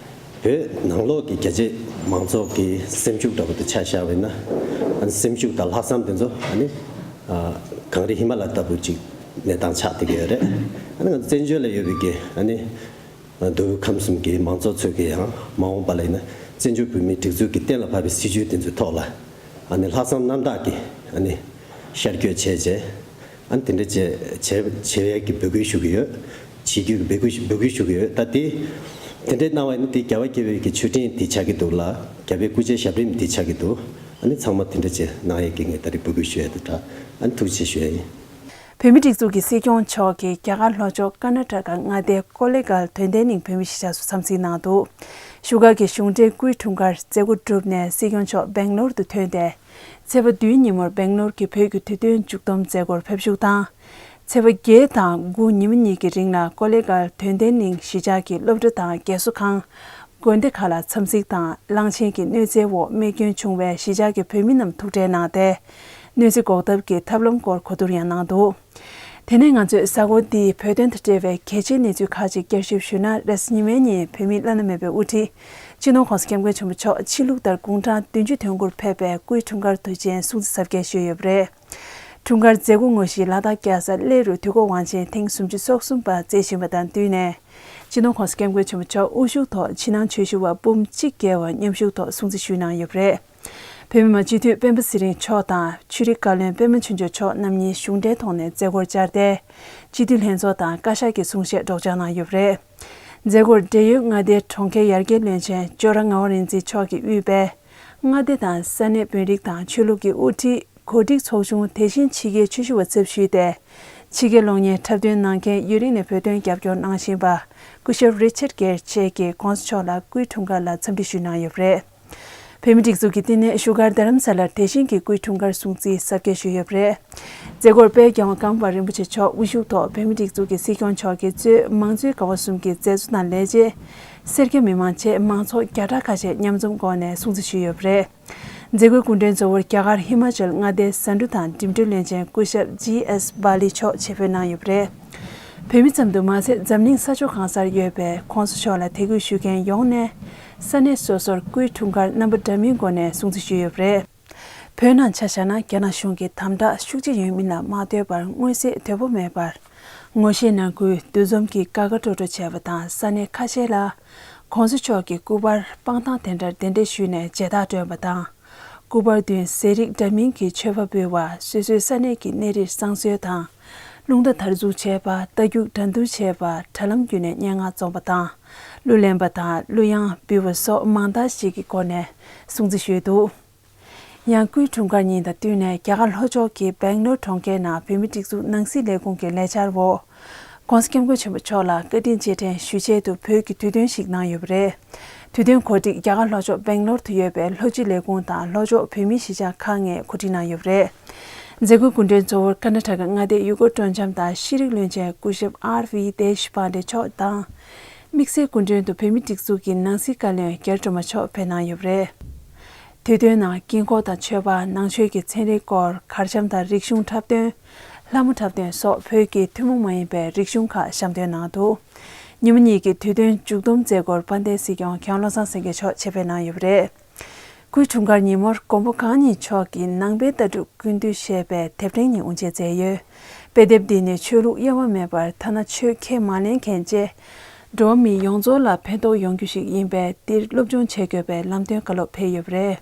བོད་ནང་ལོགས་ཀྱི་རྒྱ་ཆེ་མང་ཚོགས་ཀྱི་སེམས་ཤུགས་འདྲ་བོ་དེ་ཆ་བཞག་པ་ཡིན་ན། ཨ་ནི་སེམས་ཤུགས་དང་ལྷག་བསམ་དེ་ཚོ་ཨ་ནི་གངས་རི་ཧི་མ་ལ་ལྟ་བུ་ཅིག་གནས་སྟངས་ཆགས་བསྡད་ཡོད་རེད། ཨ་ནི་ང་ཚོ་བཙན་བྱོལ་ལ་ཡོད་པའི་གི་ཨ་ནི། མདོ་དབུས་ཁམས་གསུམ་གྱི་མང་ཚོགས་ཚོས་ཀྱི་ཡང་མ་འོངས་པ་ལ་ཡིན་ན་བཙན་བྱོལ་བོད་མིའི་སྒྲིག་འཛུགས་ཀྱི་གཏན་ལ་ཕབ་པའི་སྲིད་བྱུས་དེ་ཚོའི་ཐོག་ལ་ཨ་ནི་ལྷག་བསམ་རྣམ་དག་གིས་ཨ་ནི་ཤར་བསྐྱོད་བྱས་རྗེས་ཨ་ནི་དེ་འདྲ་བྱས་བྱས་བྱས་ཡས་ཀྱི་འབོད་སྐུལ་ཞུ་གི་ཡོད། བྱེད་རྒྱུའི་འབོད་སྐུལ་འབོད་སྐུལ་ཞུ་གི་ཡོད། ད་དེ་དེ་འདྲའི་གནང་བ་ཡིན་ན་དེ་རྒྱལ་བ་དགྱེས་པའི་གི་མཆོད་སྤྲིན་དེ་ཆགས་ཀྱི་འདུག་ལ། རྒྱལ་བའི་སྐུ་ཕྱྭའི་ཞབས་རིམ་དེ་ཆགས་ཀྱི་འདུག་ཨ་ནི་ཚང་མ་དེ་འདྲ་བྱས་གནང་ཡས་ཀྱི་ངས་ད་རེས་འབོད་སྐུལ་ཞུ་ཡས་དེ་དྲག་ཨ་ནི་ཐུགས་རྗེ་ཆེ་ཞུ་ཡས་ཡིན། བོད་མིའི་སྒྲིག་འཛུགས་ཀྱི་སྲིད་སྐྱོང་མཆོག་གིས་རྒྱ་གར་ལྷོ་ཕྱོགས་ཀར་ན་ཊ་ཀ་མངའ་སྡེའི་ཀོ་ལེ་གྷལ་དོན་ལྡན་གླིང་བོད་མིའི་གཞིས་ཆགས་སུ་འཚམས་གཟིགས་གནང་འདུག་བཞུགས་སྒར་གྱི་གཞུང་འབྲེལ་སྐུའི་འཁྲུངས་སྐར་མཛད་སྒོ་གྲུབ་ནས་སྲིད་སྐྱོང་མཆོག་སྦེང་ལོར་དུ་ཐོན་ཏེ། ཚེས་པ་བདུན་ཉིན་མོར་སྦེང་ལོར་གྱི་བོད་ཀྱི་དུས་སྟོན་མཇུག་བསྡོམས་མཛད་སྒོར་ཕེབས་བཞུགས་དང་། ཚེས་པ་བརྒྱད་དང་དགུ་ཉི་མ་གཉིས་ཀྱི་རིང་ལ་ཀོ་ལེ་གྷལ་དོན་ལྡན་གླིང་གཞིས་ཆགས་ཀྱི་སློབ་གྲྭ་དང་རྒས་གསོ་ཁང་། དགོན་སྡེ་ཁག་ལ་འཚམས་གཟིགས་དང་། གླང་ཆེན་གྱི་གནོད་འཚེའི་འོག་རྨས་སྐྱོན་བྱུང་བའི་གཞིས་ཆགས་ཀྱི་བོད་མི་རྣམས་ཐུགས་ཁྲལ་གནང་སྟེ། གནོད་འཚེ་འགོག་ཐབས་ཀྱི་ཐབས་ལམ་སྐོར་གོ་བསྡུར་ཡང་གནང་འདུག་དེ་ནས་ང་ཚོས་གཟའ་འཁོར་འདིའི་བོད་དོན་དང་འབྲེལ་བའི་གལ་ཆེའི་གནས་ཚུལ་ཁག་ཅིག་བསྐྱར་ཞིབ་ཞུས་ན། རེས་གཟའ་ཉི་མའི་ཉིན་བོད་མིའི་བླ་ན་མེད་པའི་དབུ་ཁྲིད། སྤྱི་ནོར་༸གོང་ས་༸སྐྱབས་མགོན་ཆེན་པོ་མཆོག་ཕྱི་ལུགས་ལྟར་དགུང་གྲངས་བདུན་ཅུ་དོན་དགུར་ཕེབས་པའི་སྐུའི་འཁྲུངས་སྐར་དུས་ཆེན་སྲུང་བརྩི་གཟབ་རྒྱས་ཞུས་ཡོད་པ་རེད། འཁྲུངས་སྐར་མཛད་སྒོ་དངོས་གཞི་ལ་དྭགས་རྒྱལ་ས་གླེ་རུ་དུས་འཁོར་དབང་ཆེན་ཐེངས་སུམ་ཅུ་སོ་གསུམ་པ་མཛད་བཞིན་པ་དང་བསྟུན་ནས། སྤྱི་ནོར་༸གོང་ས་༸སྐྱབས་མགོན་ཆེན་པོ་མཆོག་དབུ་བཞུགས་ཐོག་ཕྱི་ནང་ཆོས་ཞུ་བ་འབུམ་གཅིག་བརྒལ་བ་མཉམ་ཞུགས་ཐོག་སྲུང་བརྩི་ཞུས་གནང་ཡོད་པ་རེད། བོད་མི་མང་སྤྱི་འཐུས་སྤེན་པ་ཚེ་རིང་མཆོག་དང་ཆོས་རིག་བཀའ་བློན་པད་མ་ཆོས་འབྱོར་མཆོག་རྣམ་གཉིས་གཞུང་འབྲེལ་ཐོག་ནས་མཛད་སྒོར་བཅར་ཏེ། སྤྱི་འཐུས་ལྷན་ཚོགས་དང་བཀའ་ཤག་གི་གསུང་བཤད་སྒྲོག་སྦྱང་གནང་ཡོད་པ་རེད། མཛད་སྒོར་འབྲེལ་ཡོད་མངའ་སྡེའི་གྲོང་ཁྱེར་ཡར་རྒྱས་བློན་ཆེན་ཅོ་ར་ངག་དབང་རིག་འཛིན་མཆོག་གིས་དབུས་པའི་མངའ་སྡེ་དང་ས་གནས་དཔོན་རིགས་དང་ཆོས་ལུགས་ཀྱི་དབུ་ཁྲིད། གོ་སྒྲིག་ཚོགས་ཆུང་། དེ་བཞིན་ཕྱི་རྒྱལ་ཆོས་ཞུ་བ་ཚབ་ཞུས་ཏེ། ཕྱི་རྒྱལ་གློག་བརྙན་འཁྲབ་སྟོན་གནང་མཁན་ཡུན་རིང་ནས་བོད་དོན་རྒྱབ་སྐྱོར་གནང་བཞིན་པ། སྐུ་ཞབས་རི་ཆར་གེར་བཅས་ཀྱིས་༸གོང་ས་མཆོག་ལ་སྐུའི་འཁྲུངས་སྐར་ལ་འཚམས་འདྲི་ཞུས་གནང་ཡོད་པ་རེད། བོད་མིའི་སྒྲིག་འཛུགས་ཀྱི་བསྟི་གནས་བཞུགས་སྒར་རྡ་རམ་ས་ལར་དེ་བཞིན་གྱི་སྐུའི་འཁྲུངས་སྐར་སྲུང་བརྩི་གཟབ་རྒྱས་ཞུས་ཡོད་པ་རེད། མཛད་སྒོར་དཔལ་རྒྱལ་བ་ཀརྨ་པ་རིན་པོ་ཆེ་མཆོག་དབུ་བཞུགས་ཐོག་བོད་མིའི་སྒྲིག་འཛུགས་ཀྱི་སྲིད་སྐྱོང་མཆོག་གིས་གཙོས་མང་གཙོའི་ཀ་བ་གསུམ་གྱི་མཛད་གཙོ་དང་ལས་བྱེད། སེར་སྐྱ་མི་མང་བཅས་མང་ཚོགས་བརྒྱ་ཕྲག་ཁ་ཤས་མཉམ་འཛོམས་སྒོ་ནས་སྲུང་བརྩི་ཞུས་ཡོད་པ་རེད། མཛད་སྒོའི་སྐུ་མགྲོན་གཙོ་བོར་རྒྱ་གར་ཧི་མ་ཅལ་མངའ་སྡེའི་ཟ་འབྲུ་དང་འགྲིམ་འགྲུལ་བློན་ཆེན་སྐུ་ཞབས་ཇི་ཨེས་བྷ་ལི་མཆོག་ཆེད་ཕེབས་གནང་ཡོད་པ་རེད། བོད་མི་ཙམ་དུ་མ་ཟད། འཛམ་གླིང་ས་ཕྱོགས་གང་སར་ཡོད་པའི་༸གོང་ས་མཆོག་ལ་དད་གུས་ཞུ་མཁན་ཡོངས་ནས་ས་གནས་སོ་སོར་སྐུའི་འཁྲུངས་སྐར་རྣམ་པ་འདྲ་མིན་སྒོ་ནས་སྲུང་བརྩི་ཞུས་ཡོད་པ་རེད། བོད་ནང་ཆ་བཞག་ན། རྒྱ་ནག་གཞུང་གིས་དམ་དྲག་ཤུགས་ཆེ་ཡོད་མིན་ལ་མ་ལྟོས་པར། མངོན་གསལ་དོད་པོ་མེད་པར། ངོ་ཤེས་ནང་ཁུལ་འདུ་འཛོམས་ཀྱིས་དགའ་དགའ་སྤྲོ་སྤྲོ་བྱས་པ་དང་། ས་གནས་ཁ་ཤས་ལ་༸གོང་ས་མཆོག་གི་སྐུ་པར་སྤང་ཐང་དེ་འདྲར་གདན་འདྲེན་ཞུས་ནས་མཇལ་དར་སྒྲོན་པ་དང་། སྐུ་པར་མདུན་ཟས་རིགས་འདྲ་མིན་གྱི་མཆོད་པ་འབུལ་བ། སོ་སོའི་ས་གནས་ཀྱི་གནས་རིར་བསང་གསོལ་དང་། རླུང་རྟ་དར་འཛུགས་བྱས་པ། རྟ་རྒྱུག་འགྲན་བསྡུར་བྱས་པ། དྲ་ལམ་བརྒྱུད་ནས་སྙན་ངག་རྩོམ་པ་དང་། གླུ་ལེན་པ་དང་གླུ་དབྱངས་འབུལ་བ་སོགས་མང་དག་ཞིག་གི་སྒོ་ནས་སྲུང་བརྩི་ཞུས་འདུག་ཡང་སྐུའི་འཁྲུངས་སྐར་ཉིན་དང་བསྟུན་ནས། རྒྱ་གར་ལྷོ་ཕྱོགས་ཀྱི་སྦེང་ལོར་གྲོང་ཁྱེར་ནང་བོད་མིའི་སྒྲིག་འཛུགས་ནང་སྲིད་ལས་ཁུངས་ཀྱི་ལས་འཆར་འོག ༸གོང་ས་༸སྐྱབས་མགོན་ཆེན་པོ་མཆོག་ལ་བཀའ་དྲིན་རྗེས་དྲན་ཞུ་ཆེད་དུ་བོད་ཀྱི་དུས་སྟོན་ཞིག་གནང་ཡོད་པ་རེད། དུས་སྟོན་གོ་སྒྲིག་རྒྱ་གར་ལྷོ་ཕྱོགས་སྦེང་ལོར་དུ་ཡོད་པའི་ལྷོ་སྤྱི་ལས་ཁུངས་དང་ལྷོ་ཕྱོགས་བོད་མིའི་གཞིས་ཆགས་ཁག་ལྔས་གོ་སྒྲིག་གནང་ཡོད་པ་རེད། མཛད་སྒོའི་སྐུ་མགྲོན་གཙོ་བོར་ཀར་ན་ཊ་ཀ་མངའ་སྡེའི་ཡུལ་སྐོར་སྤྲོ་འཆམ་དང་ཤེས་རིག་བློན་ཆེན་སྐུ་ཞབས་ཨར་ཝི་དེ་ཤ་པཱ་ལེ་མཆོག་དང་། དམིགས་བསལ་སྐུ་མགྲོན་དུ་བོད་མིའི་སྒྲིག་འཛུགས་ཀྱི་ནང་སྲིད་བཀའ་བློན་རྒྱལ་སྒྲོལ་མ་མཆོག་ཕེབས་གནང་ཡོད་པ་རེད། དུས་སྟོན་ནང་དཀྱིལ་འཁོར་དང་མཆོད་པ། ནང་ཆོས་ཀྱི་ཚན་རིག་སྐོར། གར་འཆམ་དང་རིག་གཞུང་འཁྲབ་སྟོན། ལྷ་མོ་འཁྲབ་སྟོན་སོགས་བོད་ཀྱི་ཐུན་མོང་མ་ཡིན་པའི་རིག་གཞུང་ཁག་བཤམས་སྟོན་གནང་འདུག་ཉིན་མོ་གཉིས་ཀྱི་དུས་སྟོན་མཇུག་བསྡོམས་མཛད་སྒོར་དཔལ་ལྡན་སྲིད་སྐྱོང་མཁན་བློ་བཟང་སེང་གེ་མཆོག་ཆེད་ཕེབས་གནང་ཡོད་པ་རེད། སྐུའི་འཁྲུངས་སྐར་ཉིན་མོར་མགོན་པོ་གང་ཉིད་མཆོག་གི་ནང་པའི་ལྟ་གྲུབ་ཀུན་བཏུས་ཞེས་པའི་དེབ་ཕྲེང་ཉིད་དབུ་འབྱེད་མཛད་ཡོད། དཔེ་དེབ་འདི་ནི་ཆོས་ལུགས་དབྱེ་བ་མེད་པར། ཐ་ན་ཆོས་ཁས་མ་ལེན་མཁན་བཅས་འགྲོ་བ་མི་ཡོངས་རྫོགས་ལ་ཕན་ཐོགས་ཡོང་རྒྱུ་ཞིག་ཡིན་པས། འདིར་སློབ་སྦྱོང་བྱེད་དགོས་པའི་ལམ་སྟོན་བཀའ་སློབ་ཕེབས་ཡོད་པ་རེད།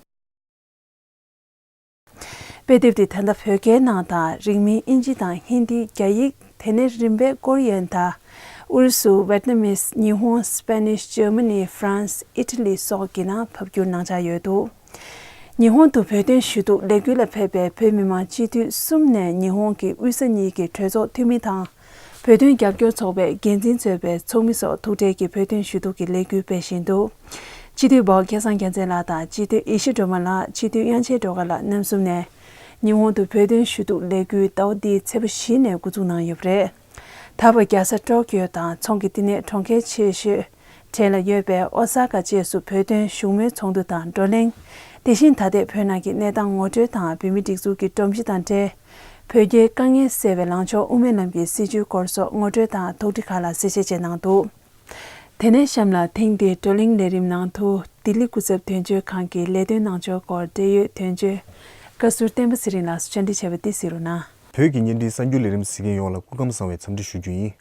དཔེ་དེབ་འདི་ད་ལྟ་བོད་སྐད་ནང་དང་། རིང་མིན་དབྱིན་ཇི་དང་ཧིན་དི། རྒྱ་ཡིག་དེ་ནས་རིམ་པས་ཀོ་རི་ཡན་དང་། ཨུ་རུ་སུ། ཝེད་ནམ་མིས། ཉི་ཧོང་། སི་པེ་ནིཤ། ཇར་མ་ནི། ཧྥ་རན་སི། ཨི་ཊ་ལི་སོགས་ཀྱི་ནང་ཕབ་བསྒྱུར་གནང་འཆར་ཡོད་འདུག་ཉི་ཧོང་དུ་བོད་དོན་ཞུ་གཏུག་ལས་འགུལ་ལ་ཕེབས་པའི་བོད་མི་མང་སྤྱི་འཐུས་གསུམ་ནས་ཉི་ཧོང་གི་དབུས་ས་གཉིས་ཀྱི་གྲོས་ཚོགས་འཐུས་མི་དང་། བོད་དོན་རྒྱབ་སྐྱོར་ཚོགས་པའི་འགན་འཛིན་གཙོས་པའི་ཚོགས་མི་སོགས་ཐུག་འཕྲད་ཀྱིས་བོད་དོན་ཞུ་གཏུག་གི་ལས་འགུལ་སྤེལ་བཞིན་འདུག་སྤྱི་འཐུས་འབའ་བ་སྐལ་བཟང་རྒྱལ་མཚན་ལགས་དང་། སྤྱི་འཐུས་ཡེ་ཤེས་སྒྲོལ་མ་ལགས། སྤྱི་འཐུས་དབྱངས་ཅན་སྒྲོལ་དཀར་ལགས་རྣམ་གསུམ་ནས། ཉི་ཧོང་དུ་བོད་དོན་ཞུ་གཏུག་ལས་འགུལ་ཟླ་བ་འདིའི་ཚེས་པ་བཞི་ནས་འགོ་འཛུགས་གནང་ཡོད་པ་རེད། ད་བར་རྒྱལ་ས་ཀྲོ་ཀིའོ་དང་ཚོང་གི་བསྟི་གནས་གྲོང་ཁྱེར་ཆེ་ཤོས་གྲས་ལ་ཡོད་པའི་ཨོ་ས་ཀ་བཅས་སུ་བོད་དོན་བཞུགས་མོལ་ཚོགས་འདུ་དང་བགྲོ་གླེང་། དེ་བཞིན་ད་ལྟའི་བོད་ནང་གི་གནས་སྟངས་ངོ་སྤྲོད་དང་། བོད་མིའི་སྒྲིག་འཛུགས་ཀྱི་སྒྲོམ་གཞི་དང་འབྲེལ། བོད་རྒྱའི་དཀའ་ངལ་སེལ་བའི་ལངས་ཕྱོགས་དབུ་མའི་ལམ་གྱི་སྲིད་བྱུས་སྐོར་སོགས་ངོ་སྤྲོད་དང་དོགས་འདྲི་ཁག་ལ་གསལ་བཤད་བཅས་གནང་འདུག་དེ་ནས་གཤམ་ལ་ཐེངས་འདིའི་བགྲོ་གླེང་ལས་རིམ་ནང་དུ། ལྡི་ལི་སྐུ་ཚབ་དོན་གཅོད་ཁང་གི་ལས་དོན་གནང་ཕྱོགས་སྐོར་འབྲེལ་ཡོད་དོན་གཅོད་བཀའ་ཟུར་བསྟན་པ་ཚེ་རིང་ལགས་སུ་བཅར་འདྲི་བྱས་པ་འདི་གཟིགས་རོགས་གནང་། བོད་ཀྱི་བརྙན་འཕྲིན་གསར་འགྱུར་ལས་རིམ་གཟིགས་མཁན་ཡོངས་ལ་སྐུ་ཁམས་བཟང་བའི་འཚམས་འདྲི་ཞུ་རྒྱུ་ཡིན།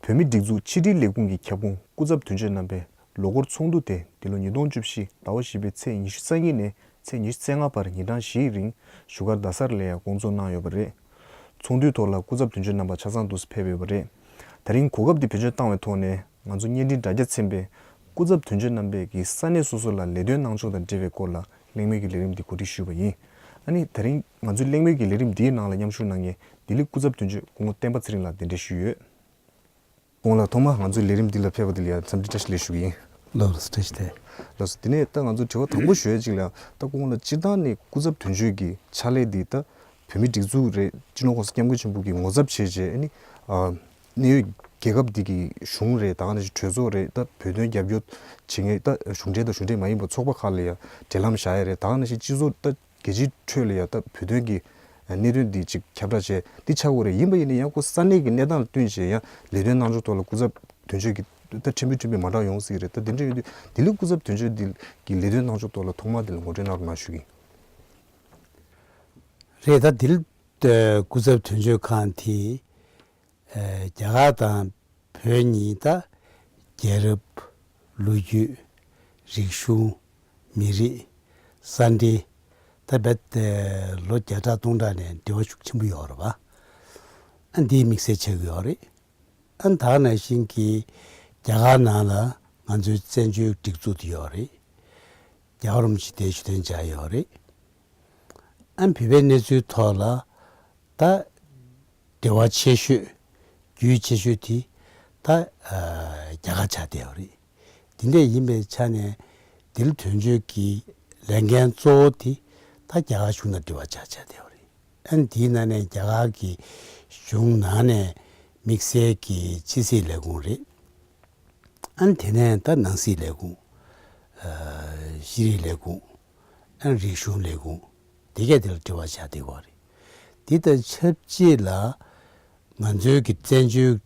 བོད་མིའི་སྒྲིག་འཛུགས་ཕྱི་དྲིལ་ལས་ཁུངས་ཀྱི་ཁྱབ་ཁོངས་སྐུ་ཚབ་དོན་གཅོད་རྣམ་པས་ལོ་འཁོར་ཚོགས་འདུ་དེ་འདི་ལོ་ཉིས་སྟོང་བཅུ་བཞི་ཟླ་བ་བཞི་པའི་ཚེས་ཉི་ཤུ་རྩ་གཉིས་ནས་ཚེས་ཉི་ཤུ་རྩ་ལྔ་བར་ཉིན་གྲངས་བཞིའི་རིང་བཞུགས་སྒར་རྡ་སར་ལ་ཡང་སྐོང་ཚོགས་གནང་ཡོད་པ་རེད། ཚོགས་འདུའི་ཐོག་ལ་སྐུ་ཚབ་དོན་གཅོད་རྣམ་པ་ཆ་ཚང་འདུག་སེ་ཕེབས་ཡོད་པ་རེད། ད་རིང་གོ་སྐབས་འདི་བེད་སྤྱོད་བཏང་བའི་ཐོག་ནས་ང་ཚོ་བརྙན་འཕྲིན་དྲ་རྒྱ་ཚན་པའི་སྐུ་ཚབ་དོན་གཅོད་རྣམ་པས་ཀྱི་ས་གནས་སོ་སོ་ལ་ལས་དོན་གནང་ཕྱོགས་དང་འབྲེལ་བའི་སྐོར་ལ་གླེང་མོལ་གྱི་ལས་རིམ་འདི་གོ་སྒྲིག་ཞུས་པ་ཡིན། ཨ་ནི་ད་རིང་ང་ཚོའི་གླེང་མོལ་གྱི་ལས་རིམ་འདིའི་ནང་ལ་མཉམ་ཞུགས་གནང་མཁན་ལྡི་ལི་སྐུ་ཚབ་དོན་གཅོད་སྐུ་ངོ་བསྟན་པ་ཚེ་རིང་ལགས་གདན་འདྲེན་ཞུས་ཡོད། སྐུ་ངོ་ལགས་ཐོག་མར་ང་ཚོའི་ལས་རིམ་འདི་ལ་ཕེབས་པ་འདི་ལ་ཡང་འཚམས་འདྲི་བཀྲ་ཤིས་བདེ་ལེགས་ཞུ་གི་ཡིན། ལགས་སོ། བཀྲ་ཤིས་བདེ་ལེགས། ལགས་སོ། དེ་ནས་ད་ང་ཚོ་དྲི་བ་དང་པོ་ཞུ་ཡ་གཅིག་ལ་ཡང་ད་སྐུ་ངོ་ལགས་སྤྱིར་བཏང་ནས་སྐུ་ཚབ་དོན་གཅོད་ཀྱི་ཕྱག་ལས་འདི་ད་བོད་མིའི་སྒྲིག་འཛུགས་རེད། སྤྱི་ནོར་༸གོང་ས་༸སྐྱབས་མགོན་ཆེན་པོ་གིས་ངོ་ཚབ་བྱས་རྗེས་ཨ་ནི་ཨ་གནད་ཡོད་རྒྱལ་ཁབ་འདི་གི་གཞུང་རེད། ད་ག་ནང་བཞིན་གྲོས་ཚོགས་རེད། ད་བོད་དོན་རྒྱབ་སྐྱོར་བྱེད་མཁན་ད་གཞུང་འབྲེལ་དང་གཞུང་འབྲེལ་མ་ཡིན་པ་ཚོགས་པ་ཁག་ལ་ཡང་འབྲེལ་ལམ་བཞག་ཡ་རེད། ད་ག་ནང་བཞིན་སྤྱི་ཚོགས་ད་རྒྱལ་སྤྱིའི་ཁྲོད་ལ་ཡང་ད་བོད་དོན་གྱི་གནད་དོན་འདི་ཅིག་ཁྱབ་བསྒྲགས་བྱས་འདི་ཆགས་དགོས་རེད། ཡིན་པ་ཡིན་ན་ཡང་ཁོ་ས་གནས་ཀྱི་གནས་སྟངས་ལ་བསྟུན་བྱས་ཡང་ལས་དོན་གནང་ཕྱོགས་ཐོག་ལ་སྐུ་ཚབ་དོན་གཅོད་ཀྱི་ད་ཕྲན་བུ་ཕྲན་བུ་མ་འདྲ་ཡོང་སྲིད་རེད། ད་དེ་འདྲ་ཡོད་དུས་ལྡི་ལི་སྐུ་ཚབ་དོན་གཅོད་འདི་གི་ལས་དོན་གནང་ཕྱོགས་ཐོག་ལ་ཐོག་མར་འདི་ལ་ངོ་སྤྲོད་གནང་རོགས་གནང་ཞུ་གི་ཡིན། རེད། ད་ལྡི་ལི་སྐུ་ཚབ་དོན་གཅོད་ཁང་དེ་རྒྱ་གར་དང་བོད་གཉིས་ད་རྒྱལ་རབས། ལོ་རྒྱུས། རིག་གཞུང་། མི་རིགས། ས་འབྲེལ། ད་རྦད་དེ་ལོ་བརྒྱ་ཕྲག་སྟོང་ཕྲག་ནས་འབྲེལ་བ་ཤུགས་ཆེན་པོ་ཡོད་རེད་པ། ཨ་འདིའི་དམིགས་བསལ་ཆགས་ཀྱི་ཡོད་རེད། ཨ་ད་ག་ནང་བཞིན་གྱི་རྒྱ་གར་ནང་ལ་ང་ཚོའི་བཙན་བྱོལ་སྒྲིག་འཛུགས་དེ་ཡོད་རེད། རྒྱལ་བ་རིན་པོ་ཆེ་དེ་ཞུ་དོན་བྱ་ཡོད་རེད། ཨ་བོད་པའི་གནས་ཚུལ་ཐོག་ལ་ད་འབྲེལ་བ་ཆེ་ཤོས། རྒྱུས་ཆེ་ཤོས་དེ་ད་རྒྱ་གར་ཆགས་བསྡད་ཡོད་རེད། དེ་འདྲ་ཡིན་པའི་ཆ་ནས་ལྡི་ལི་དོན་གཅོད་ཀྱི་ལས་འགན་གཙོ་བོ་དེ་ད་རྒྱ་གར་གཞུང་དང་འབྲེལ་བ་ཆགས་ཆགས་བསྡད་ཡོད་རེད། ཨ་ནི་དེའི་ནང་ནས་རྒྱ་གར་གྱི་གཞུང་ནང་ནས་དམིགས་བསལ་གྱི་ཕྱི་སྲིད་ལས་ཁུངས་རེད། ཨ་ནི་དེ་ནས་ད་ནང་སྲིད་ལས་ཁུངས། ཨ་ཤེས་རིག་ལས་ཁུངས། ཨ་ནི་རིག་གཞུང་ལས་ཁུངས། དེ་གས་དེ་ལ་འབྲེལ་བ་བྱ་བསྡད་ཡོད་རེད། དེ་དང་ཆབས་ཅིག་ལ་ང་ཚོའི་གི་བཙན་བྱོལ་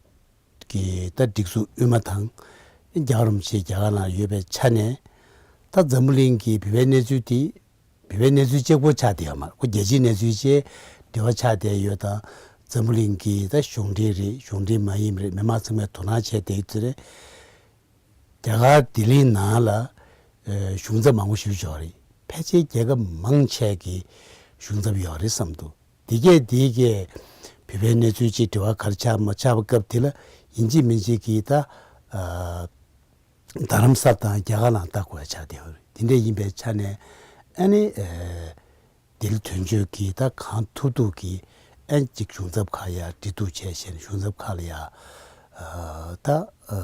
གྱི་ད་སྒྲིག་འཛུགས་དབུས་མ་དང་རྒྱལ་བ་རིན་པོ་ཆེ་རྒྱ་གར་ནང་ཡོད་པའི་ཆ་ནས་ད་འཛམ་བུ་གླིང་གི་བོད་པའི་གནས་ཚུལ་དེ་བོད་པའི་གནས་ཚུལ་གཅིག་པོ་ཆགས་བསྡད་ཡོད་མ་རེད། ཁོ་རྒྱལ་སྤྱིའི་གནས་ཚུལ་བཅས་འབྲེལ་བ་ཆགས་བསྡད་ཡོད་དང་། འཛམ་བུ་གླིང་གི་ད་གཞུང་འབྲེལ་རེད། གཞུང་འབྲེལ་མ་ཡིན་པ་རེད། མི་མང་ཚང་མས་དོ་སྣང་བྱས་བསྡད་ཡོད་ཚུལ་རེད། རྒྱ་གར་ལྡི་ལི་ནང་ལ་ཨ་གཞུང་ཚབ་མང་པོ་ཞེ་པོ་ཅིག་ཡོད་རེད། ཕལ་ཆེར་རྒྱལ་ཁབ་མང་ཆེ་གི་གཞུང་ཚབ་ཡོད་རེད་བསམ་འདུག་དེ་གས་དེ་གས་བོད་པའི་གནས་ཚུལ་གཅིག་འབྲེལ་བ་ག་རེ་ཆགས་མ་ཆགས་པ་སྐབས་དེ་ལ་ཡིན་གཅིག་མིན་གཅིག་གིས་ད་ཨ་རྡ་རམ་ས་ལ་དང་རྒྱ་གར་ནང་ལྟ་དགོས་ཡ་ཆགས་བསྡད་ཡོད་རེད། དེ་འདྲ་ཡིན་པའི་ཆ་ནས་ཨ་ནི་ཨ་ལྡི་ལི་དོན་གཅོད་ཀྱིས་ད་གང་ཐུབ་ཐུབ་ཀྱིས་ཨ་ནི་གཅིག་གཞུང་ཚབ་ཁག་ཡ་འབྲེལ་གཏུག་བྱས་བྱས་ནས་གཞུང་ཚབ་ཁག་ལ་ཡ་ཨ་ད་ཨ་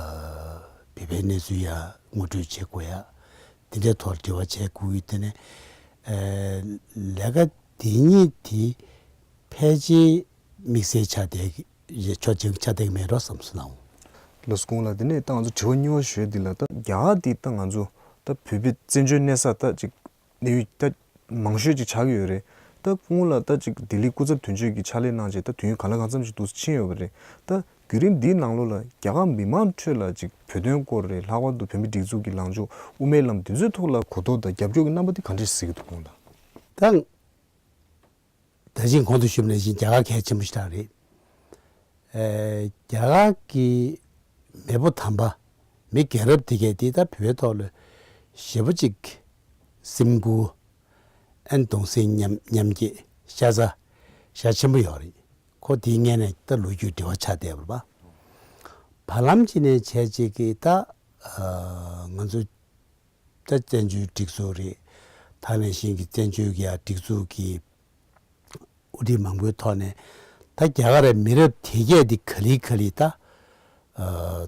བོད་པའི་གནས་ཚུལ་ཡ་ངོ་སྤྲོད་བྱེད་དགོས་ཡ། དེ་འདྲའི་ཐོག་འབྲེལ་བ་བྱེད་དགོས་ཀྱི། དེ་ནས་ཨ་ལས་ཀ་དེ་གཉིས་དེ་ཕལ་ཆེར་དམིགས་བསལ་ཆགས་བསྡད་ཀྱི་ཕྱོགས་གཅིག་ཆགས་བསྡད་ཀྱི་མེད་འགྲོ་བསམ་སོང་ལགས། ལགས་སོ་སྐུ་ངོ་ལགས། དེ་ནས་ད་ང་ཚོ་དྲི་བ་གཉིས་པ་ཞུ་ཡ་འདི་ལ་ད་རྒྱ་གར་འདི་ད་ང་ཚོ་ད་བོད་པའི་བཙན་བྱོལ་གནས་ས་ད་ཅིག་གནས་ཡུལ་ད་མང་ཤོས་ཅིག་ཆགས་ཀྱི་ཡོད་རེད། ད་སྐུ་ངོ་ལགས་ད་ཅིག་ལྡི་ལི་སྐུ་ཚབ་དོན་གཅོད་ཀྱི་ཕྱག་ལས་གནང་རྗེས་ད་དུས་ཡུན་གང་ལ་གང་འཚམ་ཞིག་འདུག་སེ་ཕྱིན་ཡོད་པ་རེད། ད་བརྒྱུད་རིམ་འདིའི་ནང་ལོགས་ལ་རྒྱ་གར་མི་མང་ཁྲོད་ལ་ཅིག་བོད་དོན་སྐོར་རེད། ལྷག་པར་དུ་བོད་མིའི་སྒྲིག་འཛུགས་ཀྱི་ལངས་ཕྱོགས། དབུ་མའི་ལམ། འདི་ཚོའི་ཐོག་ལ་གོ་རྟོགས་དང་རྒྱབ་སྐྱོར་གྱི་རྣམ་པ་འདི་ག་འདྲས་གཟིགས་ཀྱི་འདུག་སྐུ་ངོ་ལགས། ད་ད་ཅིང་གོང་དུ་ཞུས་པ་ནང་བཞིན་རྒྱ་གར་གལ་ཆེན་པོ་ཞིག་རང་རེད། ཨེ་རྒྱ་གར་གྱི་མེས་པོ་དམ་པ་མི་རྒན་རབས་དེ་གས་དེ་ད་བོད་པའི་ཐོག་ལ་ཞེ་པོ་ཅིག་སེམས་ཁུར། ཨན་གདུང་སེམས་མཉམ་མཉམ་སྐྱེད། ཤ་ཚ་ཤ་ཆེན་པོ་ཡོད་རེད། ཁོ་དེའི་སྔོན་ནས་ད་ལོ་རྒྱུས་འབྲེལ་བ་ཆགས་བསྡད་པ་རེད་པ། བར་ལམ་ཅིག་ནས་བྱས་ཅིག་གིས་ད་ཨ་ང་ཚོ་ད་བཙན་བྱོལ་སྒྲིག་འཛུགས་རེད། ད་ནང་བཞིན་གྱི་བཙན་བྱོལ་གྱི་ཡ་སྒྲིག་འཛུགས་ཀྱི་དབུ་ཁྲིད་མང་པོའི་ཐོག་ནས་ད་རྒྱ་གར་ར་མི་རབས་དེ་གས་འདི་ག་ལེ་ག་ལེ་ད་ཨ་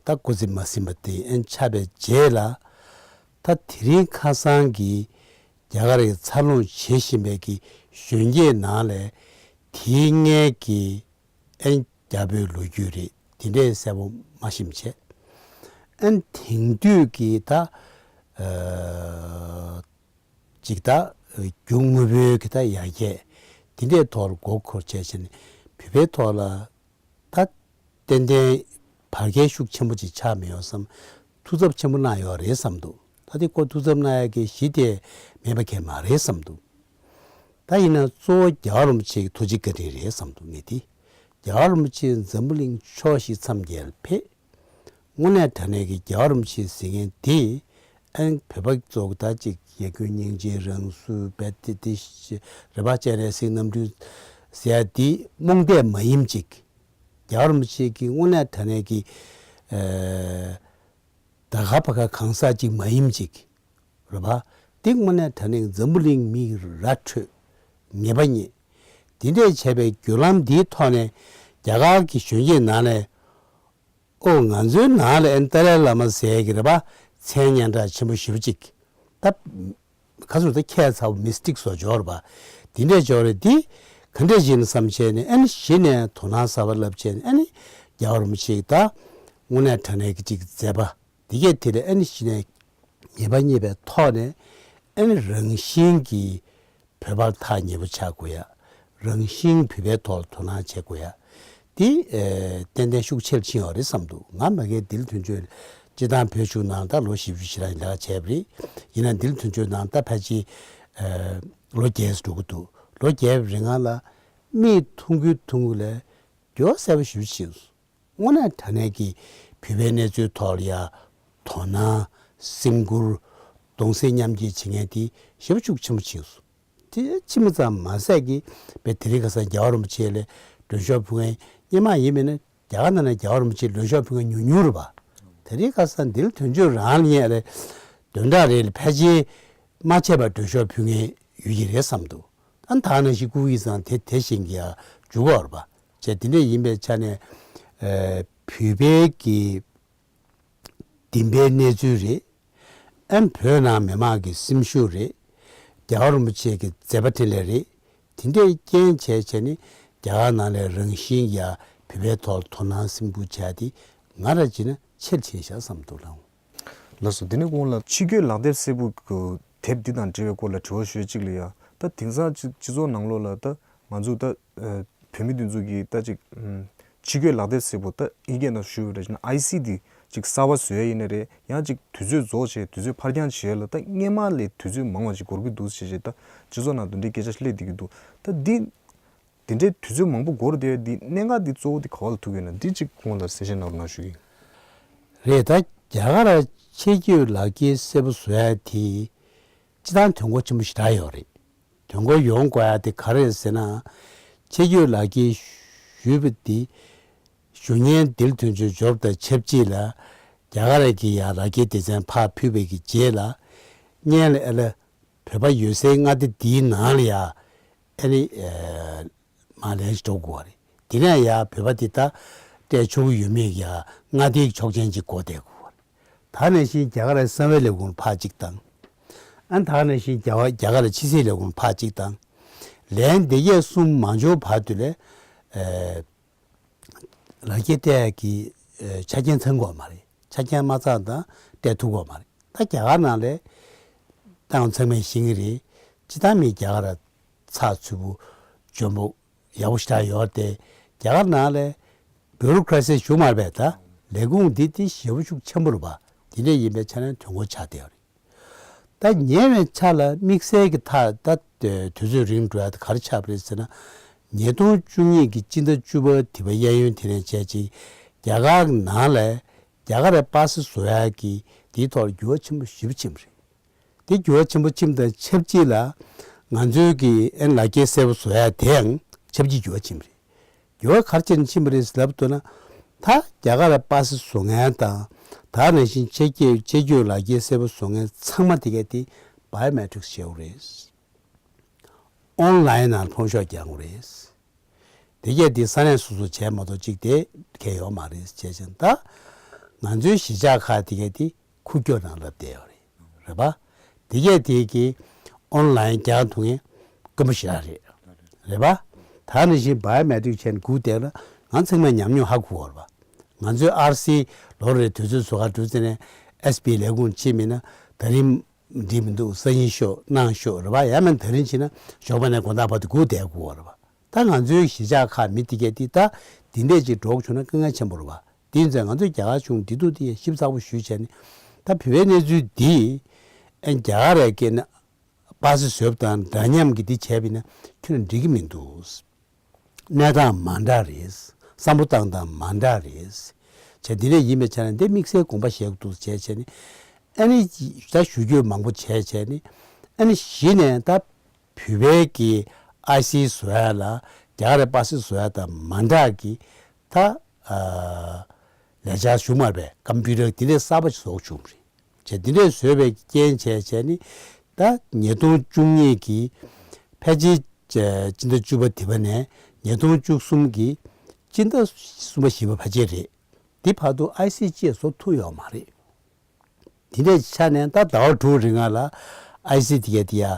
ད་སྐུ་ཚེ་མ་ཟིན་པ་དེ་ཨན་ཆགས་པའི་རྗེས་ལ་ད་དེ་རིང་ཁ་སང་གི་རྒྱ་གར་གྱི་འཚར་ལོངས་བྱེད་བཞིན་པའི་གི་གཞོན་སྐྱེས་ནང་ལས་དེའི་སྔོན་གྱི་ཨན་རྒྱལ་པོའི་ལོ་རྒྱུས་རེད། དེ་འདྲའི་གསལ་པོ་མ་ཤེས་བྱས། ཨན་དེང་དུས་ཀྱི་ད་ཨ་ཅིག་ད་རྒྱུ་དངོས་པོའི་གི་ད་ཡར་རྒྱས་དེ་འདྲའི་ཐོག་ལ་མགོ་འཁོར་བྱས་བྱས་ནས་བོད་པའི་ཐོག་ལ་ད་ཏན་ཏན་བར་བརྒལ་ཤུགས་ཆེན་པོ་ཅིག་ཆགས་མེད་ཡོད་བསམ། ཐུགས་འཚབ་ཆེན་པོ་གནང་ཡོད་རེད་བསམ་འདུག་ད་དེ་ཁོ་ཐུགས་འཚབ་གནང་ཡ་གི་གཞི་དེ་མེད་པ་གང་ཡང་མ་རེད་བསམ་འདུག་ད་ཡིན་ན་གཙོ་བོ་རྒྱལ་བ་རིན་པོ་ཆེ་གི་ཐུགས་རྗེ་བཀའ་དྲིན་རེད་བསམ་འདུག་ངས་དེ། རྒྱལ་བ་རིན་པོ་ཆེ་འཛམ་བུ་གླིང་ཕྱོགས་བཞི་མཚམས་བརྒྱད་ལ་ཕེབས། དངོས་གནས་དྲང་གནས་ཀྱི་རྒྱལ་བ་རིན་པོ་ཆེ་ཟེར་མཁན་དེ་ཨན་བོད་པ་ཚོ་གི་ད་ཅིག་ཡ་རྒྱུ་སྙིང་རྗེ་རང་གཟུགས་རྦད་དེ་དེ་རེ་བ་ཅན་རེ་སྲིད་རྣམ་འཕྲུལ་ཟེར་ཡ་དེ་རྨོངས་དད་མ་ཡིན་ཅིག་རྒྱལ་བ་རིན་པོ་ཆེ་གི་དངོས་གནས་དྲང་གནས་ཀྱི་ད་ག་བ་ག་གང་ཟག་ཅིག་མ་ཡིན་ཅིག་རེད་པ། འདི་དངོས་གནས་དྲང་གནས་འཛམ་བུ་གླིང་མི་ར་འཕྲོད་ངེས་པ་རྙེད། འདི་འདྲས་བྱས་པའི་བརྒྱུད་ལམ་འདིའི་ཐོག་ནས་རྒྱ་གར་གྱི་གཞོན་སྐྱེས་ནང་ནས། ཨོ་ང་ཚོའི་ནང་ལ་ཨན་ཏཱ་ལའི་བླ་མ་ཟེར་གྱི་རེད་པ། མཚན་སྙན་གྲགས་ཆེན་པོ་ཞེ་པོ་ཅིག་ད་ཁ་སུ་ད་ཁྱད་མཚར་པོ་མི་སི་ཊིག་བཟོ་འཇོག་རེད་པ། འདི་འདྲས་འཇོག་རེད། འདི་ག་འདྲས་ཡིན་བསམ་བྱས་ནས་ཨན་གཞི་ནས་དོ་སྣང་གསར་པ་ལབ་བྱས་ནས་ཨན་རྒྱལ་བ་རིན་པོ་ཆེ་ད་དངོས་གནས་དྲང་གནས་ཀྱི་ཅིག་མཛད་པ་འདི་གས་དེ་ལས་ཨན་གཞི་ནས་ངེས་པ་རྙེད་པའི་ཐོག་ནས་ཨན་རང་བཞིན་གྱིས་བོད་པར་ཐག་ཉེ་པོ་ཆགས་དགོས་ཡ། རང་བཞིན་བོད་པའི་ཐོག་ལ་དོ་སྣང་བྱེད་དགོས་ཡ། འདི་ཨེ་ཏན་ཏན་ཤུགས་ཆེར་ཕྱིན་ཡོད་རེད་བསམ་འདུག་ང་མ་གིར་དིལ་དོན་གཅོད་སྤྱི་བཏང་བོད་གཞུང་ནང་ད་ལོ་བཞི་བཅུ་ཞེ་གྲངས་ལས་ཀ་བྱས་པ་རེད། ཡིན་ན་དིལ་དོན་གཅོད་ནང་ད་ཕལ་ཆེར་ཨེ་ལོ་བརྒྱད་ཙམ་འགྲོ་གི་འདུག་ལོ་བརྒྱད་པའི་རིང་ལ་མིག་མཐོང་གི་མཐོང་གི་ལས་འགྱུར་བ་གསལ་པོ་ཞེ་པོ་ཕྱིན་སོང་། དངོས་གནས་དྲང་གནས་ཀྱི་བོད་པའི་གནས་ཚུལ་ཐོག་ལ་ཡ་དོ་སྣང་སེམས་ཁུར་གདུང་སེམས་མཉམ་སྐྱེད་བྱེད་མཁན་དེ་ཞེ་པོ་ཤུགས་ཆེན་པོ་ཕྱིན་སོང་། དེ་ཕྱི་མ་ཙམ་མ་ཟད་ཀྱི་བས་དེ་རིང་ཁ་སང་རྒྱལ་བ་རིན་པོ་ཆེ་ལ་མགྲོན་ཤོག་ཕུལ་མཁན་སྔོན་མ་ཡིན་མིན་ན་རྒྱ་གར་ནང་ནས་རྒྱལ་བ་རིན་པོ་ཆེ་མགྲོན་ཤོག་ཕུལ་མཁན་ཉུང་ཉུང་རེད་པ། དེ་རིང་ཁ་སང་དིལ་དོན་གཅོད་རང་ལ་ཡ་ལ་བདུན་ཕྲག་རེ་ལ་ཕལ་ཆེར་མ་ཆད་པར་མགྲོན་ཤོག་ཕུལ་མཁན་ཡོད་ཀྱི་རེད་བསམ་འདུག་ཨ་ད་ནང་བཞིན་སྐུ་ཡི་ཚང་དེ་དེ་བཞིན་གྱི་ཡ་འཇུག་གོ་རེད་པ། བྱས་དེ་འདྲ་ཡིན་པའི་ཆ་ནས་ཨེ་བོད་པའི་གི་བདེན་པའི་གནས་ཚུལ་རེད། ཨ་བོད་ནང་མི་མང་གི་སེམས་ཤུགས་རེད། རྒྱལ་བ་རིན་པོ་ཆེ་གི་མཛད་པ་འཕྲིན་ལས་རེད། དེ་འདྲའི་རྐྱེན་བྱས་བྱས་ནས་རྒྱ་གར་ནང་ལ་རང་བཞིན་ཡ་བོད་པའི་ཐོག་དོ་སྣང་སེམས་ཁུར་བྱས་ཏེ་ང་ར་བྱས་ན་ཆེར་ཕྱིན་ཤག་བསམ་འདུག་ལགས། ལགས་སོ། དེ་ནས་གོང་ལ་ཕྱི་སྐྱོད་ལག་དེབ་སེར་པོ་གི་དེབ་འདི་དང་འབྲེལ་བའི་སྐོར་ལ་དྲི་བ་ཞུ་ཡ་གཅིག་ལ་ཡ། ད་དེང་སང་སྤྱི་སྤྱི་ཚོགས་ནང་ལོགས་ལ་ད་ང་ཚོ་ད་ཨ་བོད་མི་འདི་ཚོ་གིས་ད་ཅིག་ཨམ་ཕྱི་སྐྱོད་ལག་དེབ་སེར་པོ་ད་དབྱིན་སྐད་ནང་ཞུ་བ་རེད་ན་ཨའི་སི་ཌི་ཅིག་གསར་པ་བཟོ་ཡ་ཡིན་ན་རེད། ཡང་ཅིག་དུས་ཚོད་རྫོགས་བྱས་དུས་ཚོད་ཕར་འགྱངས་བྱེད་ཡ་ལ་ད་སྔོན་མ་ལས་དུས་ཚོད་མང་བ་ཅིག་འགོར་གི་འདུག་ཟེར་བྱས་ད་སྤྱི་ཚོགས་ནང་དེ་འདྲའི་སྐད་ཆ་སླེབས་བསྡད་ཀྱི་འདུག་ད་འདི་དེ་འདྲའི་དུས་ཚོད་མང་པོ་འགོར་བསྡད་ཡ་འདི་གནད་འགག་འདི་གཙོ་བོ་འདི་ག་བ་ལ་ཐུག་ཡོད་ན་འདི་ཅིག་ཁོང་ལ་གསལ་བཤད་གནང་རོགས་གནང་ཞུ་གི་ཡིན། རེད། ད་རྒྱ་གར་ཕྱི་སྐྱོད་ལག་འཁྱེར་སེར་པོ་བཟོ་ཡ་དེ་སྤྱི་བཏང་དོན་གོ་ཆེན་པོ་ཞེ་དྲག་ཡོད་རེད། དོན་གོ་ཡོང་དགོས་ཡ་དེ་ག་རེ་རེད་ཟེར་ན། ཕྱི་སྐྱོད་ལག་འཁྱེར་ཞུས་པ་དེ་ཞུ་མཁན་དིལ་དོན་གཅོད་འབྱོར་དང་ཆབས་ཅིག་ལ་རྒྱ་གར་གྱི་ཡ་ལག་འཁྱེར་སྡེ་ཚན་ཕར་ཕུལ་བའི་གི་རྗེས་ལ་སྔོན་ལ་ཨ་ལ་བོད་པ་ཡོད་སའི་མངའ་སྡེ་འདིའི་ནང་ལ་ཡ་ཨ་ནི་མར་ལན་ཞིག་འགྲོ་དགོས་པ་རེད། དེ་ནས་ཡ་བོད་པ་འདི་ད་སྤྲད་ཆོག་གི་ཡོད་མེད་ཀྱི་ཡ་མངའ་སྡེའི་ཆོག་མཆན་ཅིག་དགོས་བསྡད་དགོས་པ་རེད། ད་ནང་བཞིན་རྒྱ་གར་གསང་བའི་ལས་ཁུངས་ཕར་གཅིག་བཏང་། ཨ་ད་ནང་བཞིན་རྒྱ་གར་རྒྱ་གར་ཕྱི་སྲིད་ལས་ཁུངས་ཕར་གཅིག་བཏང་། ལན་འདི་གས་གསུམ་མ་འབྱོར་བར་དུ་ལས་ཨེ་ལག་འཁྱེར་སྤྲད་ཀྱི་ཨེ་ཆ་རྐྱེན་ཚང་དགོས་མ་རེད། ཆ་རྐྱེན་མ་ཚང་ད་སྤྲད་ཐུབ་དགོས་མ་རེད། ད་རྒྱ་གར་ནང་ལས་ཏང་ཚང་མས་ཤེས་ཀྱི་རེད། སྤྱི་བཏང་མི་རྒྱ་གར་ཚགས་ཚུད་པོ་འཇོན་པོ་ཡག་པོ་ཞེ་དྲག་ཡོད་རེད་དེ། རྒྱ་གར་ནང་ལས་བྷུ་རོ་ཀ་ར་སི་ཞུ་མ་རེད་པས། ད་ལས་ཁུངས་འདི་དེ་ཞེ་པོ་ཤུགས་ཆེན་པོ་རེད་པ། དེ་འདྲ་ཡིན་པའི་ཆ་ནས་དོན་གོ་ཆགས་བསྡད་ཡོད་རེད། ད་ཉེ་བའི་ཆར་ལ་དམིགས་བསལ་གྱི་ཐག་ད་དུས་ཚོད་རིང་འགྲོ་ཡ་དེ་ག་རེ་ཆགས་པ་རེད་ཟེར་ན། ཉིས་སྟོང་བཅུ་གཉིས་ཀྱི་སྤྱི་ཟླ་བཅུ་པ་དེ་པ་གཡས་གཡོན་དེ་ནས་བྱས་ཅིག་རྒྱ་གར་ནང་ལ་རྒྱ་གར་ར་པ་སེ་བཟོ་ཡ་གི་དེའི་ཐོག་ལ་འགྱུར་བ་ཆེན་པོ་ཞེ་པོ་ཕྱིན་པ་རེད། དེ་འགྱུར་བ་ཆེན་པོ་ཕྱིན་པ་དང་ཆབས་ཅིག་ལ་ང་ཚོའི་གི་ཨན་ལག་འཁྱེར་སེར་པོ་བཟོ་ཡ་དེའང་ཆབས་ཅིག་འགྱུར་བ་ཕྱིན་པ་རེད། འགྱུར་བ་ག་རེ་བྱས་ནས་ཕྱིན་པ་རེད་ལབ་ཐུབ་ན། ད་རྒྱ་གར་ལ་པ་སེ་བཟོ་མཁན་དང་ད་ནང་བཞིན་ཕྱི་སྐྱོད་ཕྱི་སྐྱོད་ལག་འཁྱེར་སེར་པོ་བཟོ་མཁན་ཚང་མ་དེ་གས་དེ་བྷའི་ཨོ་མེ་ཊིག་སི་བྱེད་དགོས་རེད། ཨོན་ལའིན་ནང་ཕོན་ཤོག་རྒྱག་དགོས་རེད། དེ་གས་དེ་ས་གནས་སོ་སོ་བྱས་མ་གཏོགས་གཅིག་དེ་གས་ཡོད་མ་རེད། བྱས་ཙང་ད་ང་ཚོའི་གཞིས་ཆགས་ཁག་དེ་གས་དེ་ཁུག་ཀྱོག་ནང་ལབ་བསྡད་ཡོད་རེད། རེད་པ། དེ་གས་དེ་གི་ཨོན་ལའིན་རྒྱག་ཐུབ་མཁན་དཀོན་པོ་ཞེ་དྲག་རེད། རེད་པ། ད་ནང་བཞིན་བྷའི་ཨོ་མེ་ཊིག་བྱས་ནས་སྒུག་བསྡད་ན་ང་ཚང་མས་ཉམས་མྱོང་ཧ་གོ་བ་རེད་པ། ང་ཚོའི་ཨར་སི་ལོ་རེའི་དུས་ཚོད་བཟོ་ག་འགྲོ་ཙ་ནས་ཨེས་བི་ལས་ཁུངས་ཕྱིན་མིན་ན་ད་རིང་འགྲིག་མི་འདུག་སང་ཉིན་ཤོག་གནངས་ཤོག་རེད་པ། ཡང་མིན་ད་རིང་ཕྱིན་ན་ཞོགས་པ་ནས་དགོང་དག་བར་དུ་སྒུག་བསྡད་དགོས་པ་རེད་པ། ད་ང་ཚོའི་གཞིས་ཆགས་ཁག་མི་དེ་གས་དེ་ད་དེ་འདྲས་ཅིག་འགྲོ་བྱུང་ན་དཀའ་ངལ་ཆེན་པོ་རེད་པ། དེ་ཡིན་ཙང་ང་ཚོས་རྒྱ་གར་གཞུང་བདེ་སྡུག་དེ་ཞིབ་ཚགས་པོ་ཞུས་བྱས་ནས་ད་བོད་པའི་གནས་ཚུལ་འདི་ཨ་རྒྱ་གར་ར་སྐད་ན་པ་སེ་བཟོས་པ་དང་འདྲ་མཉམ་གྱི་འདི་བྱས་པ་ཡིན་ན་ཁྱོན་ནས་འགྲིག་གི་མི་འདུག་གནས་སྟངས་མ་འདྲ་རེད། བསམ་བློ་བཏང་སྟངས་མ་འདྲ་རེད། བྱས་འདི་འདྲས་ཡིན་པའི་ཆ་ནས་འདི་དམིགས་བསལ་དགོངས་པ་བཞེས་དགོས་འདུག་བྱས་བྱས་ནས་ཨ་ནི་ད་ཞུ་རྒྱུ་མང་པོ་བྱས་བྱས་ནས་ཨ་ནི་གཞི་ནས་ད་བོད་པའི་གི་ཨའི་སི་བཟོ་ཡ་ལ་རྒྱ་གར་ར་པ་སེ་བཟོ་ཡ་དང་མ་འདྲ་གི་ ད་ཨ་ལས་འཆར་བཞུགས་མ་རེད་པས། ཀམ་པུ་ཊར་འདི་འདྲའི་གསར་པ་ཞིག་བཟོ་དགོས་བྱུང་བ་རེད། བྱས་འདི་འདྲས་བཟོས་པའི་རྐྱེན་བྱས་བྱས་ནི་ད་ཉིས་སྟོང་བཅུ་གཉིས་ཀྱི་ཕལ་ཆེར་སྤྱི་ཟླ་བཅུ་པ་འདི་པ་ནས་ཉིས་སྟོང་བཅུ་གསུམ་གྱི་སྤྱི་ཟླ་གསུམ་པ་བཞི་པ་ཕལ་ཆེར་རེད། འདི་བར་དུ་ཨའི་སི་ཅིག་བཟོ་ཐུབ་ཡོད་མ་རེད། དེ་འདྲའི་ཆ་ནས་ད་ཟླ་བ་དྲུག་རིང་ལ་ཨའི་སི་དེ་ག་དེ་ཡ་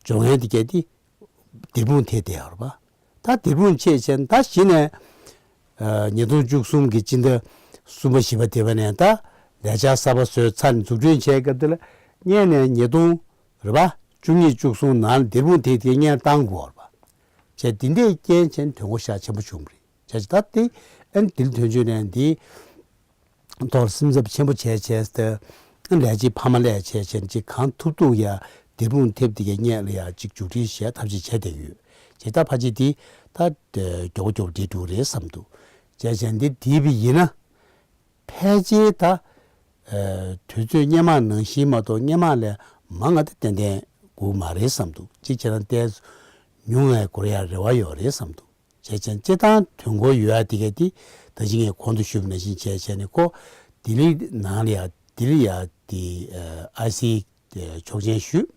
སྦྱོང་ཡན་དེ་ག་དེ་སྡེར་དཔུང་ཐེབས་བསྡད་ཡོད་རེད་པ། ད་སྡེར་དཔུང་ཆེ་ཆེན་ད་གཞི་ནས་ཉིས་སྟོང་བཅུ་གསུམ་གྱི་སྤྱི་ཟླ་གསུམ་པ་བཞི་པ་དེ་པ་ནས་ད་ལས་འཆར་གསར་པ་བཟོས་ཚར་ནས་འཛུགས་སྐྲུན་བྱས་སྐབས་དེ་ལ་སྔོན་ནས་ཉིས་སྟོང་རེད་པ། བཅུ་གཉིས་བཅུ་གསུམ་ནང་ལ་སྡེར་དཔུང་ཐེབས་དེ་ག་སྔོན་བཏང་དགོས་རེད་པ། བྱས་དེ་འདྲའི་རྐྱེན་བྱས་ནས་དོན་གོ་ཤ་ཆེན་པོ་བྱུང་བ་རེད། བྱས་ད་དེ་ཨན་དིལ་དོན་གཅོད་ནས་འདི་ཐོག་ལ་སེམས་འཚབ་ཆེན་པོ་བྱས་བྱས་ཏེ་ལས་བྱེད་ཕ་མ་ལས་བྱས་བྱས་ཅིག་གང་ཐུབ་ཐུབ་ཡ་སྡེར་དཔུང་ཐེབས་དེ་གའི་སྔོན་ལ་ཡ་ཅིག་མཇུག་སྒྲིལ་བྱས་ཐབས་ཤེས་བྱས་བསྡད་ཡོད། བྱས་ད་ཕལ་ཆེར་དེ་ད་མགྱོགས་མགྱོགས་འགྲིག་འགྲོ་རེད་བསམ་འདུག་བྱས་བྱས་འདི་བསྡད་པ་ཡིན་ན་ཕལ་ཆེར་ད་དུས་ཚོད་སྔོན་མ་ནང་བཞིན་མ་གཏོགས་སྔོན་མ་ལས་མང་ང་ད་ཏན་ཏན་འགོར་མ་རེད་བསམ་འདུག་གཅིག་བྱས་ན་ཏོག་ཙམ་ཉུང་བའི་འགོར་ཡ་རེ་བ་ཡོད་རེད་བསམ་འདུག་བྱས་ཙང་སྤྱིར་བཏང་དོན་གོ་ཡོད་ཡ་དེ་ག་དེ་ད་གིན་ངས་གོང་དུ་ཞུས་པ་ནང་བཞིན་བྱས་བྱས་ནས་ཁོ་ལྡི་ལི་ནང་ལ་ཡ་ལྡི་ལི་ཡ་དེ་ཨའི་སི་ཆོག་མཆན་ཞུས།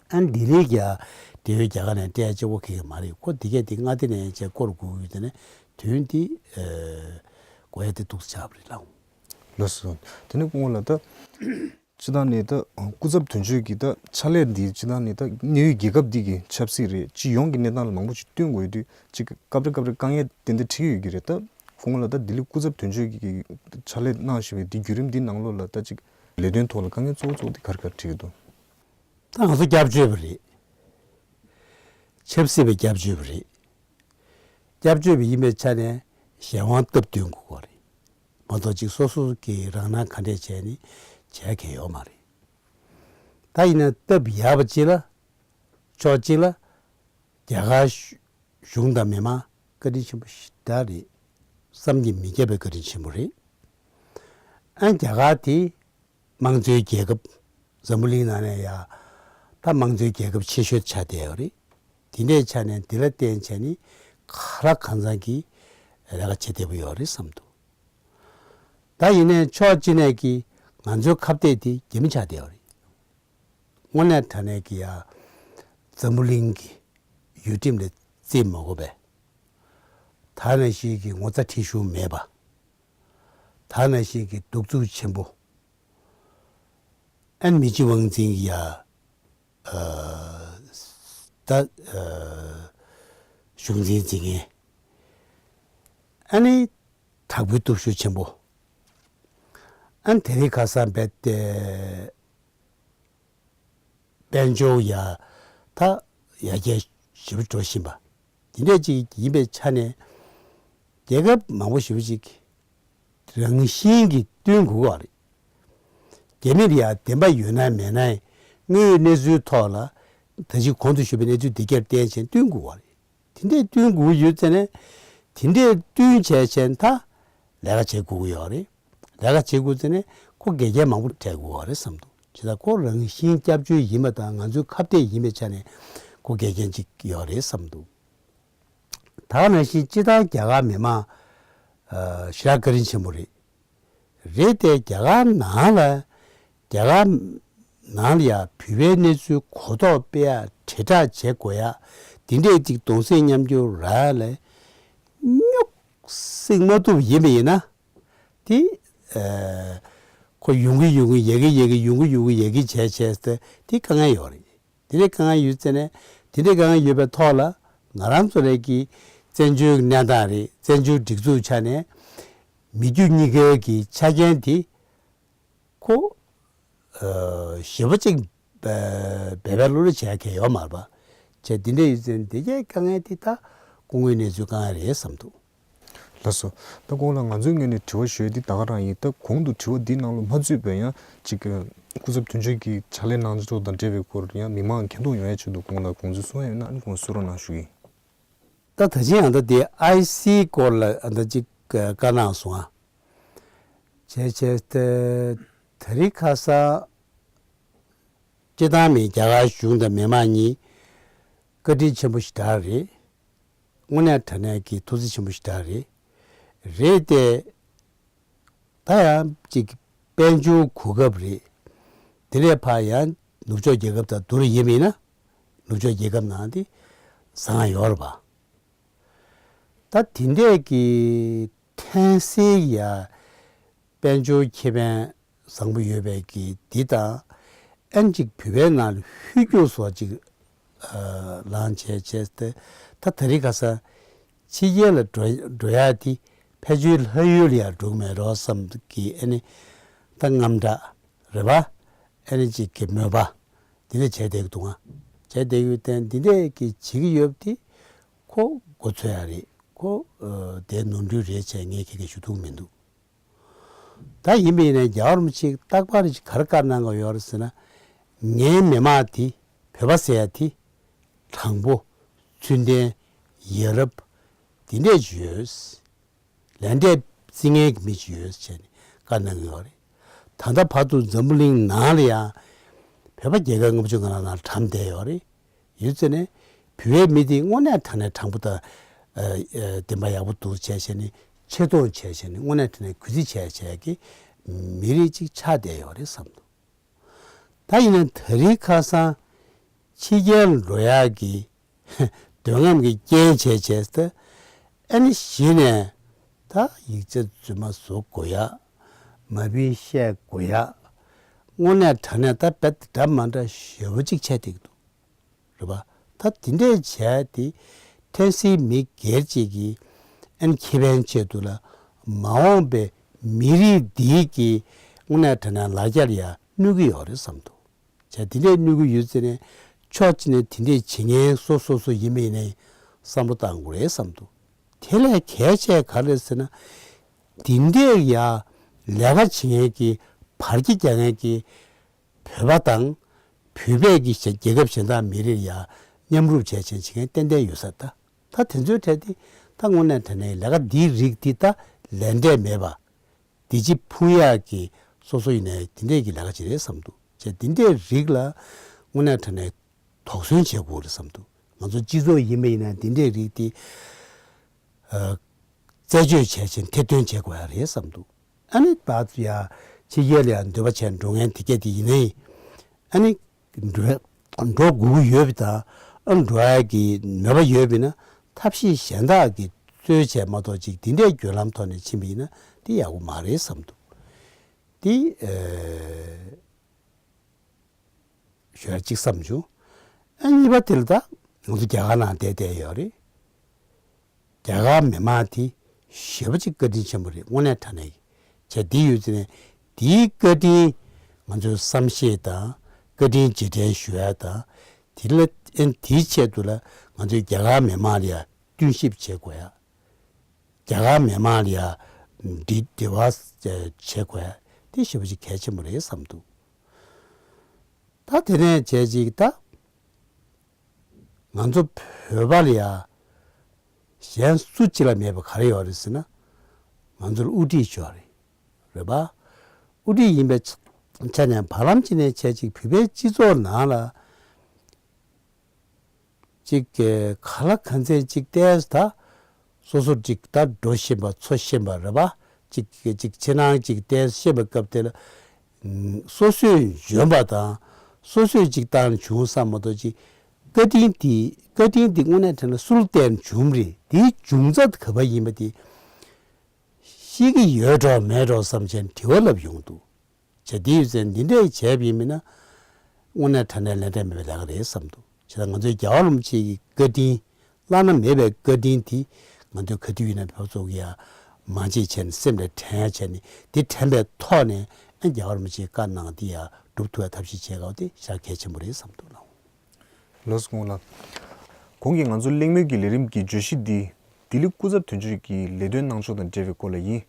ཨ་ལྡི་ལི་ཡ་དེ་བས་རྒྱ་གར་ནས་སྤྲད་ཡ་གཅིག་པོ་ཁེ་གི་མ་རེད། ཁོ་དེ་ག་དེ་མངའ་སྡེ་ནས་བྱས་སྐོར་དགོས་ཡོད་དེ་ནས་དོན་དེ་གོ་ཡ་དེ་འདུག་ཆགས་པ་རེད་ལགས། ལགས་སོ། དེ་ནས་སྐུ་ངོ་ལགས་ད། སྤྱིར་བཏང་ནས་ད་སྐུ་ཚབ་དོན་གཅོད་ཀྱི་ད་ཕྱག་ལས་འདི་སྤྱིར་བཏང་ནས་ད་གནས་ཡུལ་རྒྱལ་ཁབ་འདི་གི་ཆབ་སྲིད་རེད། སྤྱི་ཡོངས་ཀྱི་གནས་སྟངས་ལ་མང་པོ་ཞིག་བསྟུན་དགོས་ཡོད་དུས་ཅིག་སྐབས་རེ་སྐབས་རེ་དཀའ་ངལ་ཏན་ཏན་འཕྲད་ཀྱི་ཡོད་ཀྱི་རེད། ད་སྐུ་ངོ་ལགས་ད་ལྡི་ལི་སྐུ་ཚབ་དོན་གཅོད་ཀྱི་ཕྱག་ལས་གནང་བཞིན་པའི་འདི་བརྒྱུད་རིམ་འདི་ནང་ལོགས་ལ་ད་ཅིག་ལས་དོན་ཐོག་ལ་དཀའ་ངལ་གཙོ་བོ་གཙོ་བོ་འདི་ག་རེ་ག་རེ་འཕྲད་ཀྱི་འདུག་ད་ང་ཚོ་སྐྱབས་བཅོལ་བ་རེད། ཆབ་སྲིད་པའི་སྐྱབས་བཅོལ་བ་རེད། སྐྱབས་བཅོལ་བ་ཡིན་པའི་ཆ་ནས་གཞན་དབང་སྟབས་བསྟུན་དགོས་པ་རེད། མ་གཏོགས་ཅིག་སོ་སོ་གི་རང་སྣང་ག་འདྲས་བྱས་ནས་བྱས་མཁན་ཡོད་མ་རེད། ད་ཡིན་ན་སྟབས་ཡག་པ་ཅིག་ལ་ཕྱོགས་གཅིག་ལ་རྒྱ་གར་གཞུང་དང་མི་མང་བཀའ་དྲིན་ཆེན་པོ་ཞེ་དྲག་རེད། བསམ་གྱིས་མི་ཁྱབ་པའི་བཀའ་དྲིན་ཆེན་པོ་རེད། ཨ་རྒྱ་གར་དེ་དམངས་གཙོའི་རྒྱལ་ཁབ་འཛམ་བུ་གླིང་ནང་ནས་ཡ་ད་དམངས་གཙོའི་རྒྱལ་ཁབ་ཆེ་ཤོས་ཆགས་བསྡད་ཡོད་རེད། དེ་འདྲའི་ཆ་ནས་འདི་ལ་བརྟེན་བྱས་ནས་ག་ལ་གང་འཚམ་གྱིས་ལས་ཀ་བྱེད་བདེ་པོ་ཡོད་རེད་བསམ་འདུག་ད་ཡིན་ནའི་ཕྱོགས་གཅིག་ནས་ཀྱི་ང་ཚོའི་ཁ་གཏད་དེ་རྒྱ་མི་ཆགས་བསྡད་ཡོད་རེད། དངོས་གནས་དྲང་གནས་ཀྱི་ཡ་འཛམ་བུ་གླིང་གི་ཡུལ་ཁྲིམས་ལ་བརྩི་མ་དགོས་པས། ད་ནང་བཞིན་གྱི་ངོ་ཚ་ཁྲེལ་གཞུང་མེད་པ། ད་ནང་བཞིན་གྱི་གདུག་རྩུབ་ཆེན་པོ། ཨན་མི་སྤྱི་དབང་འཛིན་གྱི་ཡ་ད་གཞུང་འཛིན་འཛིན་མཁན། ཨ་ནི་དྲག་པོའི་སྟོབས་ཤུགས་ཆེན་པོ། ཨན་དེ་རིང་ཁ་སང་རྦད་དེ་དཔལ་འབྱོར་ཡ་ད་ཡར་རྒྱས་ཞེ་པོ་འགྲོ་བཞིན་པ། འདི་འདྲ་ཅིག་ཡིན་པའི་ཆ་ནས་རྒྱལ་ཁབ་མང་པོ་ཞེ་པོ་ཅིག་རང་བཞིན་གྱིས་བསྟུན་དགོས་པ་རེད། རྒྱ་མིར་ཡང་བདེན་པ་ཡོད་ན་མེད་ན་དངོས་ཡོད་གནས་ཚུལ་ཐོག་ལ་ད་ཅི་གོང་དུ་ཞུས་པའི་གནས་ཚུལ་འདི་གར་བརྟེན་བྱས་བསྟུན་དགོས་པ་རེད། དེ་འདྲས་བསྟུན་དགོས་ཡོད་ཚེ་ནས་དེ་འདྲས་བསྟུན་བྱས་བྱས་ད་ལས་ཀ་བྱེད་དགོས་ཀྱི་ཡོད་རེད། ལས་ཀ་བྱེད་དགོས་ཚེ་ནས་ཁོ་འགལ་རྐྱེན་མང་པོ་འཕྲད་དགོས་པ་རེད་བསམ་འདུག་བྱས་ཙང་ཁོ་རང་བཞིན་སྐྱབས་བཅོལ་ཡིན་པ་དང་ང་ཚོའི་ཁ་གཏད་ཡིན་པའི་ཆ་ནས་ཁོ་འགལ་རྐྱེན་ཅིག་ཡོད་རེད་བསམ་འདུག་ད་ག་ནང་བཞིན་སྤྱི་བཏང་རྒྱ་གར་མི་མང་ཞེ་དྲག་བཀའ་དྲིན་ཆེན་པོ་རེད། རེད་དེ་རྒྱ་གར་ནང་ལ་རྒྱ་གར་ནང་ལ་ཡ་བོད་པའི་གནས་ཚུལ་གོ་རྟོགས་སྤེལ་ཡ་དྲིལ་བསྒྲགས་བྱེད་དགོས་ཡ་དེ་འདྲས་ཅིག་གདུང་སེམས་མཉམ་སྐྱེད་རག་ལ་རྙོག་སེང་མ་ཐུབ་ཡིན་པ་ཡིན་ན་དེ་ཁོ་ཡོང་གི་ཡོང་གི་ཡ་གི་ཡ་གི་ཡོང་གི་ཡོང་གི་ཡ་གི་བྱས་བྱས་ཏེ་དེ་དཀའ་ངལ་ཡོད་རེད། དེ་འདྲའི་དཀའ་ངལ་ཡོད་ཚེ་ནས་དེ་འདྲའི་དཀའ་ངལ་ཡོད་པའི་ཐོག་ལ་ང་རང་ཚོ་རང་གི་བཙན་བྱོལ་གནས་སྟངས་རེད། བཙན་བྱོལ་སྒྲིག་འཛུགས་ཆ་ནས་མི་རྒྱུ་གཉིས་ཀའི་གི་ཆ་རྐྱེན་དེ་ཁོ་ཞེ་པོ་ཅིག་འབད་པའི་བློ་ལ་བྱས་མཁན་ཡོད་མ་རེད་པ། བྱས་དེ་འདྲ་ཡོད་ཚེ་ནས་དེ་གའི་དཀའ་ངལ་དེ་ད་སྐུ་ངོའི་གནས་ཚུལ་དཀའ་ངལ་རེད་བསམ་འདུག་ལགས་སོ། ད་ཁོང་ལ་ང་ཚོའི་ངོས་ནས་དྲི་བ་ཞུ་ཡ་འདི་ད་ག་རང་ཡིན། ད་གོང་དུ་དྲི་བ་འདིའི་ནང་ལ་མ་ཚུད་པའི་ཡང་ཅིག་སྐུ་ཚབ་དོན་གཅོད་ཀྱི་ཕྱག་ལས་གནང་ཕྱོགས་དང་འབྲེལ་བའི་སྐོར་ཡང་མི་མང་མཁྱེན་རྟོགས་ཡོང་ཡ་ཆེད་དུ་ཁོང་ལ་དགོངས་ཚུལ་གསུང་ཡ་ཡོད་ན་ཨ་ནི་ཁོང་གསུང་རོགས་གནང་ཞུ་གི་ཡིན། ད་ད་ཅི་ཡང་ད་དེ་ཨའི་སི་སྐོར་ལ་ད་ཅིག་བཀའ་གནང་སོང་ཨ། བྱས་བྱས་ཏེ་ད་རེས་ཁ་སང་སྤྱི་བཏང་མི་རྒྱ་གར་གཞུང་དང་མི་མང་གཉིས་བཀའ་དྲིན་ཆེན་པོ་ཞེ་དྲག་རེད། དངོས་གནས་དྲང་གནས་ཀྱི་ཐུགས་རྗེ་ཆེན་པོ་ཞེ་དྲག་རེད། རེད་དེ། ད་ཡང་ཅིག་དཔལ་འབྱོར་གོ་སྐབས་རེད། དེ་ལས་ཕར་ཡང་ནུབ་ཕྱོགས་རྒྱལ་ཁབ་དང་བསྡུར་ཡིན་མིན་ན། ནུབ་ཕྱོགས་རྒྱལ་ཁབ་ནང་དེ་བཟང་ཡོད་རེད་པ། ད་དེ་འདྲས་ཀྱི་ཐན་སེ་ཡ་དཔལ་འབྱོར་ཁེ་ཕན་བཟང་པོ་ཡོད་པའི་གི་འདི་དང་། ཨན་ཅིག་བོད་པའི་ནང་ལ་ཧུད་སྐྱོ་སོགས་ཅིག་ལངས་བྱས་བྱས་ཏེ། ད་ད་རེས་ཁ་སང་ཕྱི་རྒྱལ་ལ་འགྲོ་འགྲོ་ཡ་དེ་ཕལ་ཆེར་ལྷ་ཡུལ་ལ་ཡང་འགྲོ་གི་མེད་རོགས་བསམ་གི། ཨ་ནི་ད་དངངས་སྐྲག་རེད་པ། ཨ་ནི་ཅིག་གི་མོས་པ་དེ་འདྲ་བྱས་བསྡད་ཀྱི་འདུག་ང་། བྱས་བསྡད་ཡོད་དེ། འདི་འདྲས་ཀྱི་བྱེད་ཀྱི་ཡོད་པ་དེ་ཁོ་མགོ་ཚོད་ཡ་རེད། ཁོ་ཨ་དེ་ནོར་འཁྲུལ་རེད་བྱས་ངས་ཁྱེད་ཀྱི་ཞུ་ཐུབ་མི་འདུག། ད་ཡིན་པ་ཡིན་ནའི་རྒྱལ་བ་རིན་པོ་ཆེས་རྟག་པར་ག་རེ་བཀའ་གནང་གི་ཡོད་རེད་ཟེར་ན། ངའི་མི་མང་དེ་བོད་པ་ཟེར་ཡ་དེ་དྲང་པོ། ཚུལ་ལྡན། ཡ་རབས། དེ་འདྲས་ཡོད། ལས་འབྲས་བརྩི་མཁན་གྱི་མི་ཞིག་ཡོད་ཟེར་ནས་བཀའ་གནང་གི་ཡོད་རེད། ད་ལྟ་བར་དུ་འཛམ་བུ་གླིང་ནང་ལ་ཡང་བོད་པ་རྒྱལ་ཁབ་ལྔ་བཅུ་ང་ལྔ་ནང་གྲམ་བསྡད་ཡོད་རེད། ཡོད་ཚེ་ནས་བོད་པའི་མི་དེ་དངོས་གནས་དྲང་གནས་དྲང་པོ་དང་། ཨ་ཨ་བདེན་པ་ཡག་པོ་འདུག་བྱས་བྱས་ནས་ཆེ་མཐོང་བྱས་བྱས་ནས་དངོས་གནས་དྲང་གནས་གུས་བརྩི་བྱས་བྱས་ཀྱི་མི་རིགས་ཅིག་ཆགས་བསྡད་ཡོད་རེད་བསམ་འདུག། ད་ཡིན་ན་ད་རེས་ཁ་སང་ཕྱི་རྒྱལ་འགྲོ་ཡག་གི་འདོད་རྔམ་གྱི་རྐྱེན་བྱས་བྱས་ཏེ། ཨ་ནི་གཞི་ནས་ད་ཡིག་ཆ་རྫུན་མ་བཟོ་དགོས་ཡག། མ་བུ་བཤད་དགོས་ཡག། དངོས་གནས་དྲང་གནས་ད་རྦད་འདྲ་མ་འདྲ་ཞེ་པོ་ཅིག་ཆགས་བསྡད་ཀྱི་འདུག། རེད་པ། ད་དེ་འདྲས་བྱས་ཏེ་ཐན་སིའི་མི་སྒེར་གཅིག་གི་ཨན་ཁེ་ཕན་ཆེད་དུ་ལ་མ་འོངས་པའི་མི་རིགས་འདིའི་གི་དངོས་གནས་དྲང་གནས་ལ་རྒྱ་ལ་ཡ་གནོད་ཀྱི་ཡོད་རེད་བསམ་འདུག། བྱས་དེ་འདྲས་གནོད་ཀྱི་ཡོད་ཚེ་ནས་ཕྱོགས་གཅིག་ནས་དེ་འདྲས་བྱེད་མཁན་སོ་སོ་སོ་ཡིན་པ་ཡིན་ནའི་བསམ་བློ་བཏང་དགོས་རེད་བསམ་འདུག། དེ་ལས་གལ་ཆེ་ག་རེད་ཟེར་ན། དེ་འདྲས་ཡ་ལས་ཀ་བྱེད་མཁན་གྱི་བར་གྱི་རྒྱག་མཁན་གྱི་བོད་པ་དང་བོད་པས་ཀྱི་རྒྱལ་ཁབ་གཞན་དག་མི་རིགས་ཡ་མཉམ་རུབ་བྱས་བྱས་བྱེད་མཁན་ཏན་ཏན་ཡོད་ས། ད་ད་དེ་ཚོའི་གྲས་དེ་ད་དངོས་གནས་དྲང་གནས་ལས་ཀ་འདིའི་རིགས་འདི་ད་ལས་འབྲས་མེད་པ། འདི་ཅི་ཕུང་ཡག་གི་སོ་སོ་ཡིན་ནའི་དེ་འདྲས་ཀྱི་ལས་ཀ་ཅིག་རེད་བསམ་འདུག། བྱས་དེ་འདྲས་རིགས་ལ་དངོས་གནས་དྲང་གནས་དོགས་ཟོན་བྱེད་དགོས་རེད་བསམ་འདུག། ང་ཚོ་སྤྱི་ཚོགས་ཡིན་པ་ཡིན་ན་དེ་འདྲས་རིགས་དེ་ཨ་རྩད་གཅོད་བྱས་བྱས་ཐེར་འདོན་བྱེད་དགོས་ཡ་རེད་བསམ་འདུག། ཨ་ནི་བར་དུ་ཡ་ཕྱི་རྒྱལ་ལ་ཡ་འདོད་པ་བྱས་འགྲོ་མཁན་དེ་གས་དེ་ཡིན་ནའི། ཨ་ནི་འགྲོ་འགྲོ་དགོས་ཀྱི་ཡོད་པ་དང་། ཨ་འགྲོ་ཡ་གི་མོས་པ་ཡོད་པ་ཡིན་ན་ཐབས་ཤེས་གཞན་དག་གི་རྩོལ་བྱས་མ་གཏོགས་ཅིག་དེ་འདྲའི་བརྒྱུད་ལམ་ཐོག་ནས་ཕྱིན་པ་ཡིན་ན་དེ་ཡག་པོ་མ་རེད་བསམ་འདུག། དེ་ཨ་ཞུ་ཡ་གཅིག་བསམ་བྱུང་། ཨ་གཉིས་པ་དེ་ལ་ད་ང་ཚོ་རྒྱ་གར་ནང་བསྡད་བསྡད་ཡོད་རེད། རྒྱ་གར་མི་མང་དེ་ཞེ་པོ་ཅིག་བཀའ་དྲིན་ཆེན་པོ་རེད། དངོས་གནས་དྲང་གནས་ཀྱི་བྱས་དེ་ཡོད་ཚེ་ནས་དེའི་བཀའ་དྲིན་ང་ཚོས་བསམ་ཤེས་དང་བཀའ་དྲིན་རྗེས་དྲན་ཞུ་ཡ་དང་། དེ་ལ་ཨན་དེའི་ཆེད་དུ་ལ་ང་ཚོས་རྒྱ་གར་མི་མང་ལ་ཡ་བསྟུན་ཞིབ་བྱེད་དགོས་ཡ། རྒྱ་གར་མི་མང་ལ་ཡ་འབྲེལ་འབྲེལ་བ་བྱེད་དགོས་ཡ་དེ་ཞེ་པོ་ཅིག་གལ་ཆེན་པོ་རེད་བསམ་འདུག། ད་དེ་ནས་བྱས་ཅིག་ད་ང་ཚོ་བོད་པ་ལ་ཡ་གཞན་སུ་གཅིག་ལ་མེད་པ་ག་རེ་ཡོད་རེད་ཟེར་ན། ང་ཚོར་དབུ་ཁྲིད་ཅིག་ཡོད་རེད། རེད་པ། དབུ་ཁྲིད་ཡིན་པའི་ཆ་ཆ་ནས་བར་ལམ་ཅིག་ནས་བྱས་ཅིག་བོད་པའི་སྤྱི་ཚོགས་ནང་ལ་ཅིག་གི་ག་ལ་ག་ཚད་ཅིག་ཏོག་ཙམ་ད་སོ་སོ་ཅིག་ད་འགྲོ་བཞིན་པ་འཚོ་བཞིན་པ་རེད་པ། ཅིག་གི་ཅིག་ཕྱི་ནང་ཅིག་ཏོག་ཙམ་བཤད་པའི་སྐབས་དེ་ལ་སོ་སོས་འཇོན་པ་དང་སོ་སོས་ཅིག་བཏང་བྱུང་བསམ་མ་གཏོགས་ཅིག་བཀའ་དྲིན་དེ་བཀའ་དྲིན་དེ་དངོས་གནས་དྲན་ན་སུ་ལ་བརྟེན་བྱུང་རེད། དེའི་འབྱུང་རྩ་དེ་ག་པར་ཡིན་པ་དེ་ཤེས་ཀྱི་ཡོད་འགྲོ་མེད་འགྲོ་བསམ་བྱས་དྲི་བ་ལབ་ཡོང་འདུག། བྱས་དེ་ཡོད་ཚད་འདི་འདྲས་བྱས་པ་ཡིན་མིན་ན་དངོས་གནས་དྲང་གནས་ལས་འབྲས་མེད་པའི་ལས་ཀ་རེད་བསམ་འདུག། བྱས་ཙང་ང་ཚོའི་རྒྱལ་བ་རིན་པོ་ཆེ་གི་བཀའ་དྲིན་བླ་ན་མེད་པའི་བཀའ་དྲིན་དེ་ང་ཚོས་ག་དུས་ཡིན་ན་བོད་ཚོགས་ཀྱི་ཡ་མང་ཆེ་བྱས་ནས་སེམས་ལ་དྲན་ཡ་བྱས་ནས་དེ་དྲན་པའི་ཐོག་ནས་ཨ་རྒྱལ་བ་རིན་པོ་ཆེའི་བཀའ་གནང་དེ་ཡ་སྒྲུབ་ཐུབ་ཡ་ཐབས་ཤེས་བྱེད་དགོས་དེ་ཞེ་དྲག་གལ་ཆེན་པོ་རེད་བསམ་འདུག་ལགས། ལགས་སོ་སྐུ་ངོ་ལགས། གོང་གི་ང་ཚོ་གླེང་མོལ་གྱི་ལས་རིམ་གྱི་བརྗོད་གཞི་འདི་ལྡི་ལི་སྐུ་ཚབ་དོན་གཅོད་ཀྱི་ལས་དོན་གནང་ཕྱོགས་དང་འབྲེལ་བའི་སྐོར་ལ་ཡིན།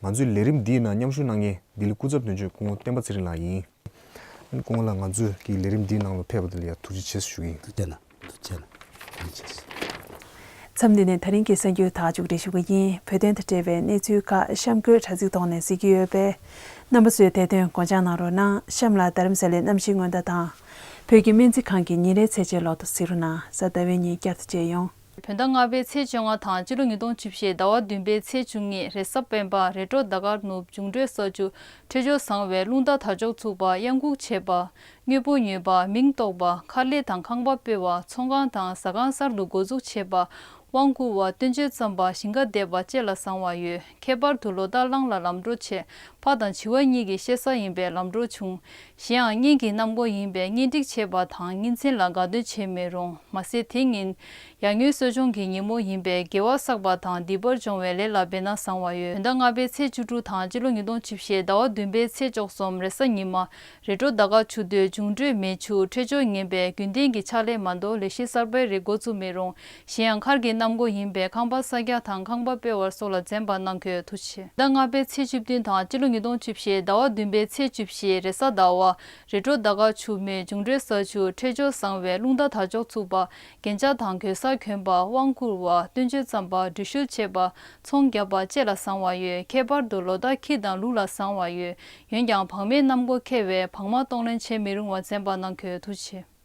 ང་ཚོའི་ལས་རིམ་འདིའི་ནང་མཉམ་ཞུགས་གནང་མཁན་ལྡི་ལི་སྐུ་ཚབ་དོན་གཅོད་སྐུ་ངོ་བསྟན་པ་ཚེ་རིང་ལགས་ཡིན། སྐུ་ངོ་ལགས་ང་ཚོའི་གི་ལས་རིམ་འདིའི་ནང་ལ་ཕེབས་པ་དེ་ལ་ཡང་ཐུགས་རྗེ་ཆེ་ཞུ་གི་ཡིན། ཐུགས་རྗེ་གནང་། ཐུགས་རྗེ་གནང་། ཐུགས་རྗེ་ཆེ། མཚམས་འདི་ནས་ད་རིང་གི་གསར་འགྱུར་དག་མཇུག་སྒྲིལ་ཞུ་གི་ཡིན། བོད་དོན་དང་འབྲེལ་བའི་གནས་ཚུལ་ཁག་གཤམ་འཁོད་དྲ་ཚིགས་ཐོག་ནས་གཟིགས་ཀྱི་ཡོད་པས། རྣམ་པ་ཚོས་དེ་དོན་སྒོ་འཇགས་གནང་རོགས་གནང་། གཤམ་ལ་རྡ་རམ་ས་ལའི་གནམ་གཤིས་སྔོན་བརྡ་དང་། བོད་ཀྱི་སྨན་རྩིས་ཁང་གི་ཉིན་རེའི་ཚེས་ཆའི་ལོ་ཐོ་གཟིགས་རོགས་གནང་། གཟའ་ཟླ་བའི་ཉིན་བསྐྱར་དུ་མཇལ་ཡོང་། བོད་ཟླ་ལྔ་པའི་ཚེས་བཅོ་ལྔ་དང་སྤྱི་ལོ་ཉིས་སྟོང་བཅུ་བཞི་ཟླ་བ་བདུན་པའི་ཚེས་བཅུ་གཉིས་རེས་གཟའ་སྤེན་པ། རེས་འགྲོགས་ཟླ་སྐར་ནུབ། འབྱུང་འཕྲོད་ས་ཆུ། འཕྲོད་སྦྱོར་བཟང་བས་རླུང་རྟ་དར་ལྕོག་ཚུགས་པ། གཡང་འགུགས་བྱེད་པ། དངོས་པོ་ཉོས་པ། མིང་འདོགས་པ། མཁར་ལས་དང་ཁང་པ་སྤོ་བ། ཚོང་ཁང་དང་ཟ་ཁང་གསར་དུ་འགོ་འཛུགས་བྱེད་པ། དབང་བསྐུར་བ། སྟོན་མཆོད་བརྩམས་པ། ཞིང་ཁ་འདེབས་པ་བཅས་ལ་བཟང་བ་ཡོད། ཁྱད་པར་དུ་ལོ་ཟླ་གླང་ལ་ལམ་འགྲོ་ཆེ། ཕག་དང་བྱི་བ་གཉིས་ཀྱི་གཤེད་གཟའ་ཡིན་པས་ལམ་འགྲོ་ཆུང་། གཞན་ཡང་གཉེན་གྱི་གནམ་སྒོ་ཡིན་པས་གཉེན་སྒྲིག་བྱེད་པ་དང་གཉེན་ཚན་ལ་དགའ་སྟོན་བྱེད་མི་རུང་། མ་ཟད་དེ་ཉིན་ཡར་ངོའི་གསོ་སྦྱོང་གི་ཉིན་མོ་ཡིན་པས་དགེ་བ་བསགས་པ་དང་སྡིག་པར་སྦྱོང་བའི་ལས་ལ་འབད་ན་བཟང་བ་ཡོད། བོད་ཟླ་ལྔ་པའི་ཚེས་བཅུ་དྲུག་དང་སྤྱི་ལོ་ཉིས་སྟོང་བཅུ་བཞི་ཟླ་བ་བདུན་པའི་ཚེས་བཅུ་གསུམ་རེས་གཟའ་ཉི་མ། རེས་འགྲོགས་ཟླ་སྐར་ཆུ་སྟོད། འབྱུང་འཕྲོད་མེ་ཆུ། འཕྲོད་སྦྱོར་ངན་པས་རྒྱུན་ལྡན་གྱི་ཕྱག་ལས་མ་གཏོགས་ལས་གཞི་གསར་པའི་རིགས་འགོ་བཙུགས་མི་རུང་། གཞན་ཡང་མཁར་གྱི་གནམ་སྒོ་ཡིན་པས་ཁང་པ་གསར་རྒྱག་དང་ཁང་པ་སྤོ་བར་སོགས་ལ་འཛེམ་པ་གནང་དགོས། ཐུགས་རྗེ་ཆེ། ཟླ་ལྔ་པའི་ཚེས་བཅུ་བདུན་དང་སྤྱི་ལོ་ཉིས་སྟོང་བཅུ་བཞི་ཟླ་བ་བདུན་པའི་ཚེས་བཅུ་བཞི་རེས་གཟའ་ཟླ་བ། རེས་འགྲོགས་ཟླ་སྐར་ཆུ་སྨད། འབྱུང་འཕྲོད་ས་ཆུ། འཕྲོད་སྦྱོར་བཟང་བས་རླུང་རྟ་དར་ལྕོག་ཚུགས་པ། རྒྱན་ཆ་དང་གོས་གསར་གྱོན་པ། དབང་བསྐུར་བ། སྟོན་མཆོད་བརྩམས་པ། འགྲུལ་བཞུད་བྱེད་པ། ཚོང་རྒྱག་པ་བཅས་ལ་བཟང་བ་ཡོད། ཁྱད་པར་དུ་ལོ་ཟླ་ཁྱི་དང་ལུག་ལ་བཟང་བ་ཡོད། འོན་ཀྱང་བག་མེད་གནམ་སྒོ་ཁེལ་བས་བག་མ་གཏོང་ལེན་བྱེད་མི་རུང་བ་འཛེམ་པ་གནང་དགོས། ཐུགས་རྗེ་ཆེ།